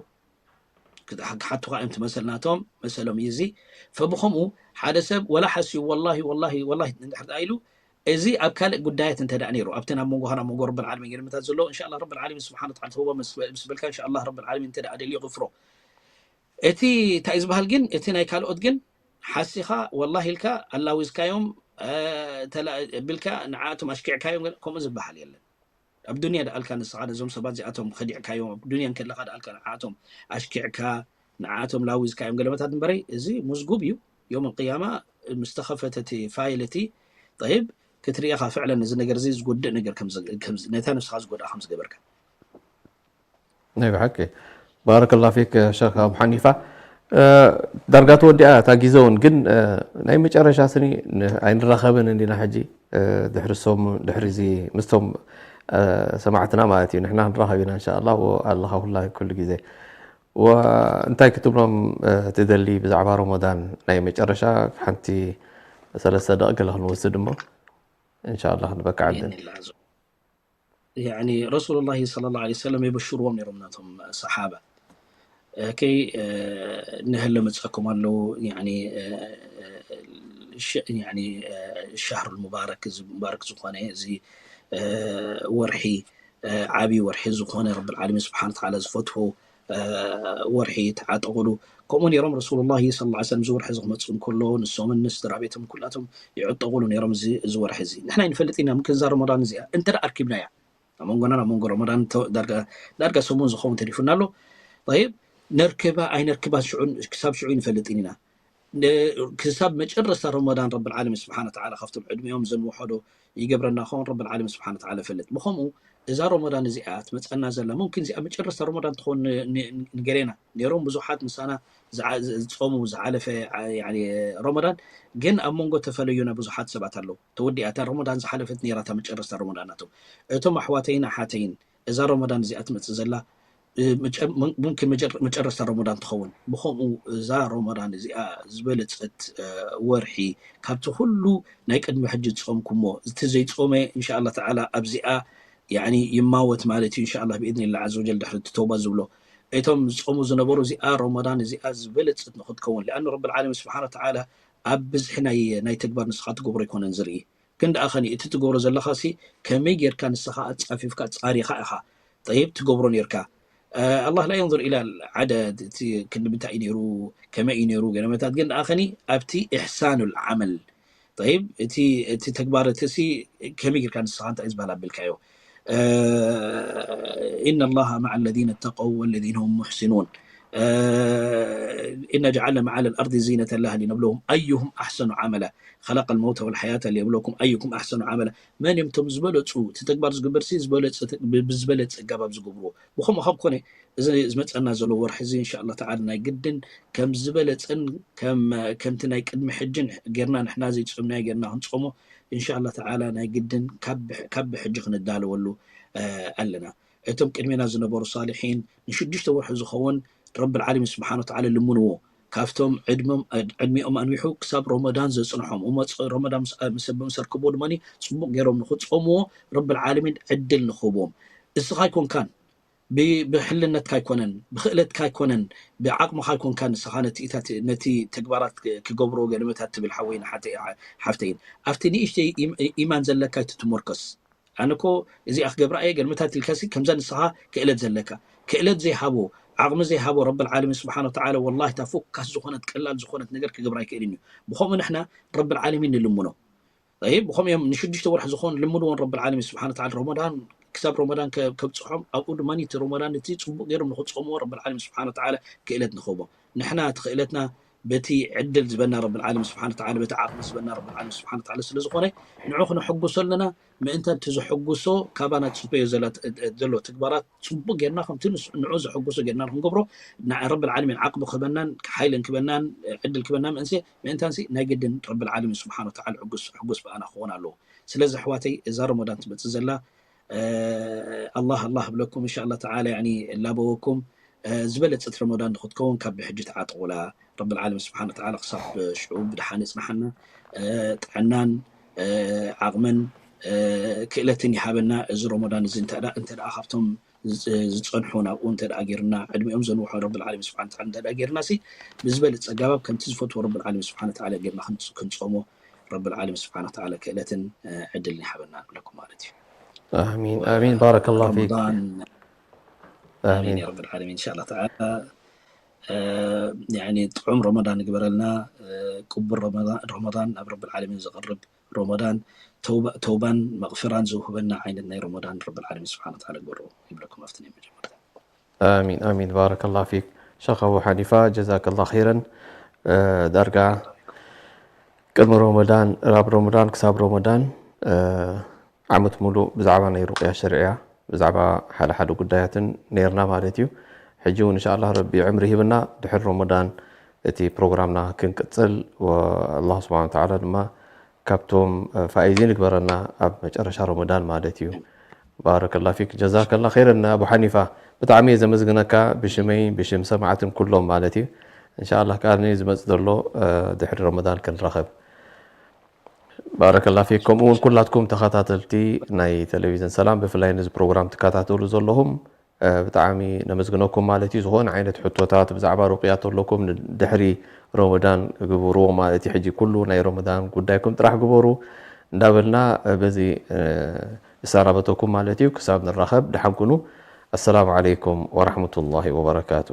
ክሓቱኻ እዮም ትመሰል ናቶም መሰሎም እዩ እዚ። ፈብኸምኡ ሓደ ሰብ ወላ ሓስዩ ወላሂ ወላሂ ወላሂ እንድሕር ደኣ ኢሉ፣ እዚ ኣብ ካልእ ጉዳያት እንተ ደኣ ነይሩ፣ ኣብቲ ናብ መንጎኻ ናብ መንጎ ረብል ዓለሚን ገለመታት ዘሎ እንሻላ ረብል ዓለሚን ስብሓን ወተዓላ ተውባ ምስ በልካ እንሻላ ረብል ዓለሚን እንተ ደኣ ደልዩ ይቕፍሮ። እቲ እንታይ ዝበሃል ግን እቲ ናይ ካልኦት ግን ሓሲኻ ወላሂ ኢልካ ኣላዊዝካዮም፣ እ፣ ተላ-፣ ቢልካ ንዓኣቶም ኣሽኪዕካዮም ገለ ከምኡ ዝበሃል የለን። ኣብ ዱንያ ደኣልካ ንስኻ ነዞም ሰባት እዚኣቶም ኸዲዕካዮም፣ ኣብ ዱንያ እንከለኻ ደኣልካ ንዓኣቶም ኣሽኪዕካ ንዓኣቶም ላዊዝካዮም ገለመታት እምበረይ፣ እዚ ሙዝጉብ እዩ። ዮም ቅያማ ምስ ተኸፈተ እቲ ፋይል እቲ ጠይብ ክትርኢ ኢኻ ፍዕለን እዚ ነገር እዚ ዝጎድእ ነገር ከም ዝ-፣ ከም ዝ-፣ ነታ ነብስኻ ዝጎድኣ ከም ዝገበርካ። ናይ ብሓቂ ባረከላ ፊክ ሸክ ኣቡ ሓኒፋ። እ፣ ዳርጋ ተወዲኣ እታ ግዜ እውን ግን፣ እ፣ ናይ መጨረሻ ስኒ ን-፣ ኣይንራኸብን እንዲና ሕጂ፣ እ፣ ድሕሪ ሶም ድሕሪ እዚ ምስቶም፣ እ፣ ሰማዕትና ማለት እዩ። ንሕና ክንራኸብ ኢና እንሻላ ኣለኻ ኩላ ኩሉ ግዜ። ወእንታይ ክትብሎም፣ እ፣ ትደሊ ብዛዕባ ረመዳን ናይ መጨረሻ ሓንቲ ሰለስተ ደቂ ገለ ክንወስድ እሞ እንሻላ ክንበቃዕ ዕድል። ብኢዝኒላህ። ያኒ ረሱሉላሂ ሰለላሁ ዐለይሂ ወሰለም የበሽርዎም ነይሮም ነቶም ሰሓባ። እ፣ ከይ፣ እ፣ ነህለ መጻኩም ኣለዉ፣ ያኒ፣ እ፣ እ፣ ሸ-፣ ያኒ፣ እ፣ ሸህሩል ሙባረክ፣ እዚ ሙባረክ ዝኾነ እዚ፣ እ፣ ወርሒ፣ እ፣ ዓቢ ወርሒ ዝኾነ ረብል ዓለሚን ስብሓን ወተዓላ ዝፈትዎ፣ እ፣ ወርሒ ተዓጠቑሉ። ከምኡ ነይሮም ረሱሉላሂ ሰለላሁ ዐለይሂ ወሰለም እዚ ወርሒ እዚ ክመጽእ እንከሎ ንሶምን ንስድራ ቤቶም ኩላቶም ይዕጠቑሉ ነይሮም እዚ፣ እዚ ወርሒ እዚ። ንሕና ይንፈልጥ ኢና፣ ምክን እዛ ረመዳን እዚኣ እንተ ደኣ ኣርኪብናያ፣ ኣብ መንጎና ናብ መንጎ ረመዳን ተ-፣ ዳርጋ፣ ዳርጋ ሰሙን ዝኸውን ተሪፉና ኣሎ። ጠይብ፣ ነርክባ ኣይነርክባ ሽዑ፣ ክሳብ ሽዑ ይንፈልጥን ኢና። ነ-፣ ክሳብ መጨረስታ ረመዳን ረብል ዓለሚን ስብሓን ወተዓላ ካብቶም ዕድሚኦም ዘንውሖ ዶ ይገብረና ኸውን ረብል ዓለሚን ስብሓን ወተዓላ ይፈልጥ። ብኸምኡ እዛ ረመዳን እዚኣ ትመፀና ዘላ ሙምኪን እዚኣ መጨረስታ ረመዳን ትኸውን ን-፣ ን-፣ ንገሌና ነይሮም ብዙሓት ምሳና ዝዓ-፣ ዝፀሙ ዝሓለፈ ዓ-፣ ያኒ ረመዳን ግን ኣብ መንጎ ተፈለዩና ብዙሓት ሰባት ኣለዉ። ተወዲኣ እታ ረመዳን ዝሓለፈት ነይራ እታ መጨረስታ ረመዳን ናቶም። እቶም ኣሕዋተይን ኣሓተይን እዛ ረመዳን እዚኣ ትመፅእ ዘላ እ፣ መጨ-፣ ምን-፣ ሙምኪን መጨረ-፣ መጨረስታ ረመዳን ትኸውን። ብኸምኡ እዛ ረመዳን እዚኣ ዝበለፀት፣ እ፣ ወርሒ ካብቲ ኩሉ ናይ ቅድሚ ሕጂ ዝፀምኩሞ፣ እቲ ዘይፆመ እንሻላ ተዓላ ኣብዚኣ ያኒ ይማወት ማለት እዩ። እንሻላ ብኢዝኒላ ዓዘ ወጀል ድሕሪ እቲ ተውባ ዝብሎ እቶም ዝፀሙ ዝነበሩ እዚኣ ረመዳን እዚኣ ዝበለፀት ንክትከውን። ሊኣኑ ረብል ዓለሚን ስብሓን ወተዓላ ኣብ ብዝሒ ናይ፣ ናይ ተግባር ንስኻ ትገብሮ ኣይኮነን ዝርኢ። ግን ደኣ ኸኒ እቲ ትገብሮ ዘለኻ ሲ ከመይ ጌርካ ንስኻ ኣጻፊፍካ ጻሪኻ ኢኻ ጠይብ ትገብሮ ኔርካ። እ፣ ኣላህ ላ የንظር ኢላ ዓደድ እቲ ክንዲ ምንታይ እዩ ነይሩ ከመይ እዩ ነይሩ ገለመታት ግን ደኣ ኸኒ ኣብቲ ኢሕሳኑል ዓመል ጠይብ እቲ፣ እቲ ተግባር እቲ ሲ ከመይ ጌርካ ንስኻ እንታይ እዩ ዝበሃል ኣቢልካዮ። እ፣ إن الله مع الذين اتقوا والذين هم محسنون إنا جعلنا ما على الأرض زينة لها لنبلوهم أيهم أحسن عملا خلق الموت والحياة ليبلوكم أيكم أحسن عملا መን እዮም እቶም ዝበለፁ እቲ ተግባር ዝግበር ሲ ዝበለፀ ብ-፣ ብዝበለፀ ኣገባብ ዝገብርዎ ብኸምኡ ካብ ኮነ እዚ ዝመፀና ዘሎ ወርሒ እዚ እንሻላ ተዓላ ናይ ግድን ከም ዝበለፀን ከም ከምቲ ናይ ቅድሚ ሕጅን ጌርና ንሕና ዘይፀምናዮ ጌርና ክንፀሞ እንሻላ ተዓላ ናይ ግድን ካብ ብሕ-፣ ካብ ብሕጂ ክንዳለወሉ እ፣ ኣለና። እቶም ቅድሜና ዝነበሩ ሳልሒን ንሽዱሽተ ወርሒ ዝኸውን ረቢ ልዓለሚን ስብሓን ወተዓላ ልምንዎ ካብቶም ዕድመም-፣ ዕድሚኦም ኣንዊሑ ክሳብ ረመዳን ዘፅንሖም እሞ ፅ-፣ ረመዳን ምስ ምስ ምስ ኣርከብዎ ድማ ፅቡቕ ገይሮም ንክፀምዎ ረቢ ልዓለሚን ዕድል ንክህቦም። እስኻ ኣይኮንካን ብ-፣ ብሕልነትካ ኣይኮነን ብክእለትካ ኣይኮነን ብዓቕምኻ ኣይኮንካን ንስኻ ነቲ ኢታት ነቲ ተግባራት ክ-፣ ክገብርዎ ገለመታት ትብል ሓወይ ንሓተ-፣ ሓፍተይን ኣብቲ ንእሽተይ ኢም-፣ ኢማን ዘለካ ኣይትትመርኮስ። ኣነ እኮ እዚኣ ክገብራ እየ ገልምታት ኢልካሲ ከምዛ ንስኻ ክእለት ዘለካ ክእለት ዘይሃቦ ዓቕሚ ዘይሃቦ ረብል ዓለሚን ስብሓን ወተዓላ ወላሂ እታ ፎካስ ዝኾነት ቀላል ዝኾነት ነገር ክገብራ ኣይክእልን እዩ። ብኸምኡ ንሕና ረብል ዓለሚን ንልምኖ። ጠይብ ብኸምኡ እዮም ንሽዱሽተ ወርሒ ዝኾን ልምንዎን ረብል ዓለሚን ስብሓን ወተዓላ ረመዳን ክሳብ ረመዳን ከ-፣ ከብፅሖም ኣብኡ ድማ እቲ ረመዳን እቲ ፅቡቅ ገይሮም ንክፀምዎ ረብል ዓለሚን ስብሓን ወተዓላ ክእለት ንኽህቦም ንሕና እቲ ክእለትና በቲ ዕድል ዝበና ረብል ዓለሚን ስብሓን ወተዓላ በቲ ዓቕሚ ዝበና ረብል ዓለሚን ስብሓን ወተዓላ ስለ ዝኾነ ንዑ ክነሐጉሶ ኣለና። ምእንታን እቲ ዘሐጉሶ ካባና ትፅበዮ ዘላ ት-፣ ዘሎ ትግባራት ፅቡቅ ጌርና ከምቲ ንስ-፣ ንዑ ዘሐጉሶ ጌርና ንክንገብሮ ንዓ ረብል ዓለሚን ዓቕሚ ክበናን ሓይልን ክበናን ዕድል ክበና ምእንሴ ምእንታንሲ ናይ ግድን ረብል ዓለሚን ስብሓን ወተዓላ ሕጉስ ሕጉስ ብኣና ክኾን ኣለዎ። ስለዚ ኣሕዋተይ እዛ ረመዳን ትመፅእ ዘላ እ፣ ኣላህ ኣላህ እብለኩም እንሻላ ተዓላ ያኒ እላበወኩም እ፣ ዝበለፀት ረመዳን ንክትከውን ካብ ብሕጂ ተዓጠቑላ። ረብል ዓለሚን ስብሓን ወተዓላ ክሳብ ሽዑ ብድሓን የፅንሓና። እ፣ ጥዕናን እ፣ ዓቕምን እ፣ ክእለትን ይሃበና። እዚ ረመዳን እዚ እንተ ደኣ እንተ ደኣ ካብቶም ዝጸንሑ ናብኡ እንተ ደኣ ጌርና፣ ዕድሜኦም ዘንውሖ ረብል ዓለሚን ስብሓነ ወተዓላ እንተ ደኣ ጌርና ሲ፣ ብዝበለጸ ኣገባብ ከምቲ ዝፈትዎ ረብል ዓለሚን ስብሓነ ወተዓላ ጌርና ክንጽ-፣ ክንጾሞ ረብል ዓለሚን ስብሓነ ወተዓላ ክእለትን፣ እ፣ ዕድልን ይሃበና ንብለኩም ማለት እዩ። ኣሚን፣ ኣሚን። ባረከላሁ ፊክ። ረመዳን፣ ኣሚን ኣሚን። ያ ረብል ዓለሚን። ኢንሻኣላህ ተዓላ፣ እ፣ ያኒ ጥዑም ረመዳን ይግበረልና፣ እ፣ ቅቡል ረመዳን፣ ረመዳን ናብ ረብል ዓለሚን ዘቕርብ ረመዳን፣ ተውባ-፣ ተውባን መቕፍራን ዝውህበና ዓይነት ናይ ረመዳን ረብል ዓለሚን ስብሓነ ወተዓላ ግበሮ ይብለኩም ኣብቲ ናይ መጀመርታ። ኣሚን፣ ኣሚን። ባረከላሁ ፊክ። ሸኽ ኣቡ ሓኒፋ፣ ጀዛከላሁ ኸይረን። እ፣ ዳርጋ ቅድሚ ረመዳን፣ ናብ ረመዳን ክሳብ ረመዳን፣ እ፣ ዓመት ሙሉእ ብዛዕባ ናይ ሩቅያ ሸርዕያ፣ ብዛዕባ ሓደ ሓደ ጉዳያትን ነይርና ማለት እዩ። ሕጂ እውን እንሻኣላህ ረቢ ዕምሪ ሂብና ድሕሪ ረመዳን እቲ ፕሮግራምና ክንቅጽል፣ ወ-፣ ኣላህ ስብሓነ ወተዓላ ድማ ካብቶም፣ እ፣ ፋኢዚን ይግበረና ኣብ መጨረሻ ረመዳን ማለት እዩ። ባረከላ ፊክ፣ ጀዛከላ ኸይረን ኣቡ ሓኒፋ። ብጣዕሚ እየ ዘመስግነካ ብሽመይ ብሽም ሰማዕትን ኩሎም ማለት እዩ። እንሻኣላህ ከኣ ዝመጽእ ዘሎ፣ እ፣ ድሕሪ ረመዳን ክንራኸብ። ባረከላ ፊክ። ከምኡ እውን ኩላትኩም ተኸታተልቲ ናይ ቴሌቪዥን ሰላም፣ ብፍላይ ነዚ ፕሮግራም ትከታተሉ ዘለኹም፣ እ፣ ብጣዕሚ ነመስግነኩም ማለት እዩ። ዝኾነ ዓይነት ሕቶታት ብዛዕባ ሩቅያ ተለኩም፣ ንድሕሪ ረመዳን ግብርዎ ማለት እዩ። ሕጂ ኩሉ ናይ ረመዳን ጉዳይኩም ጥራሕ ግበሩ እንዳበልና፣ እ፣ በዚ፣ እ፣ እሰናበተኩም ማለት እዩ። ክሳብ ንራኸብ ደሓን ኩኑ። ኣሰላሙ ዓለይኩም ወራህመቱላሂ ወበረካቱ።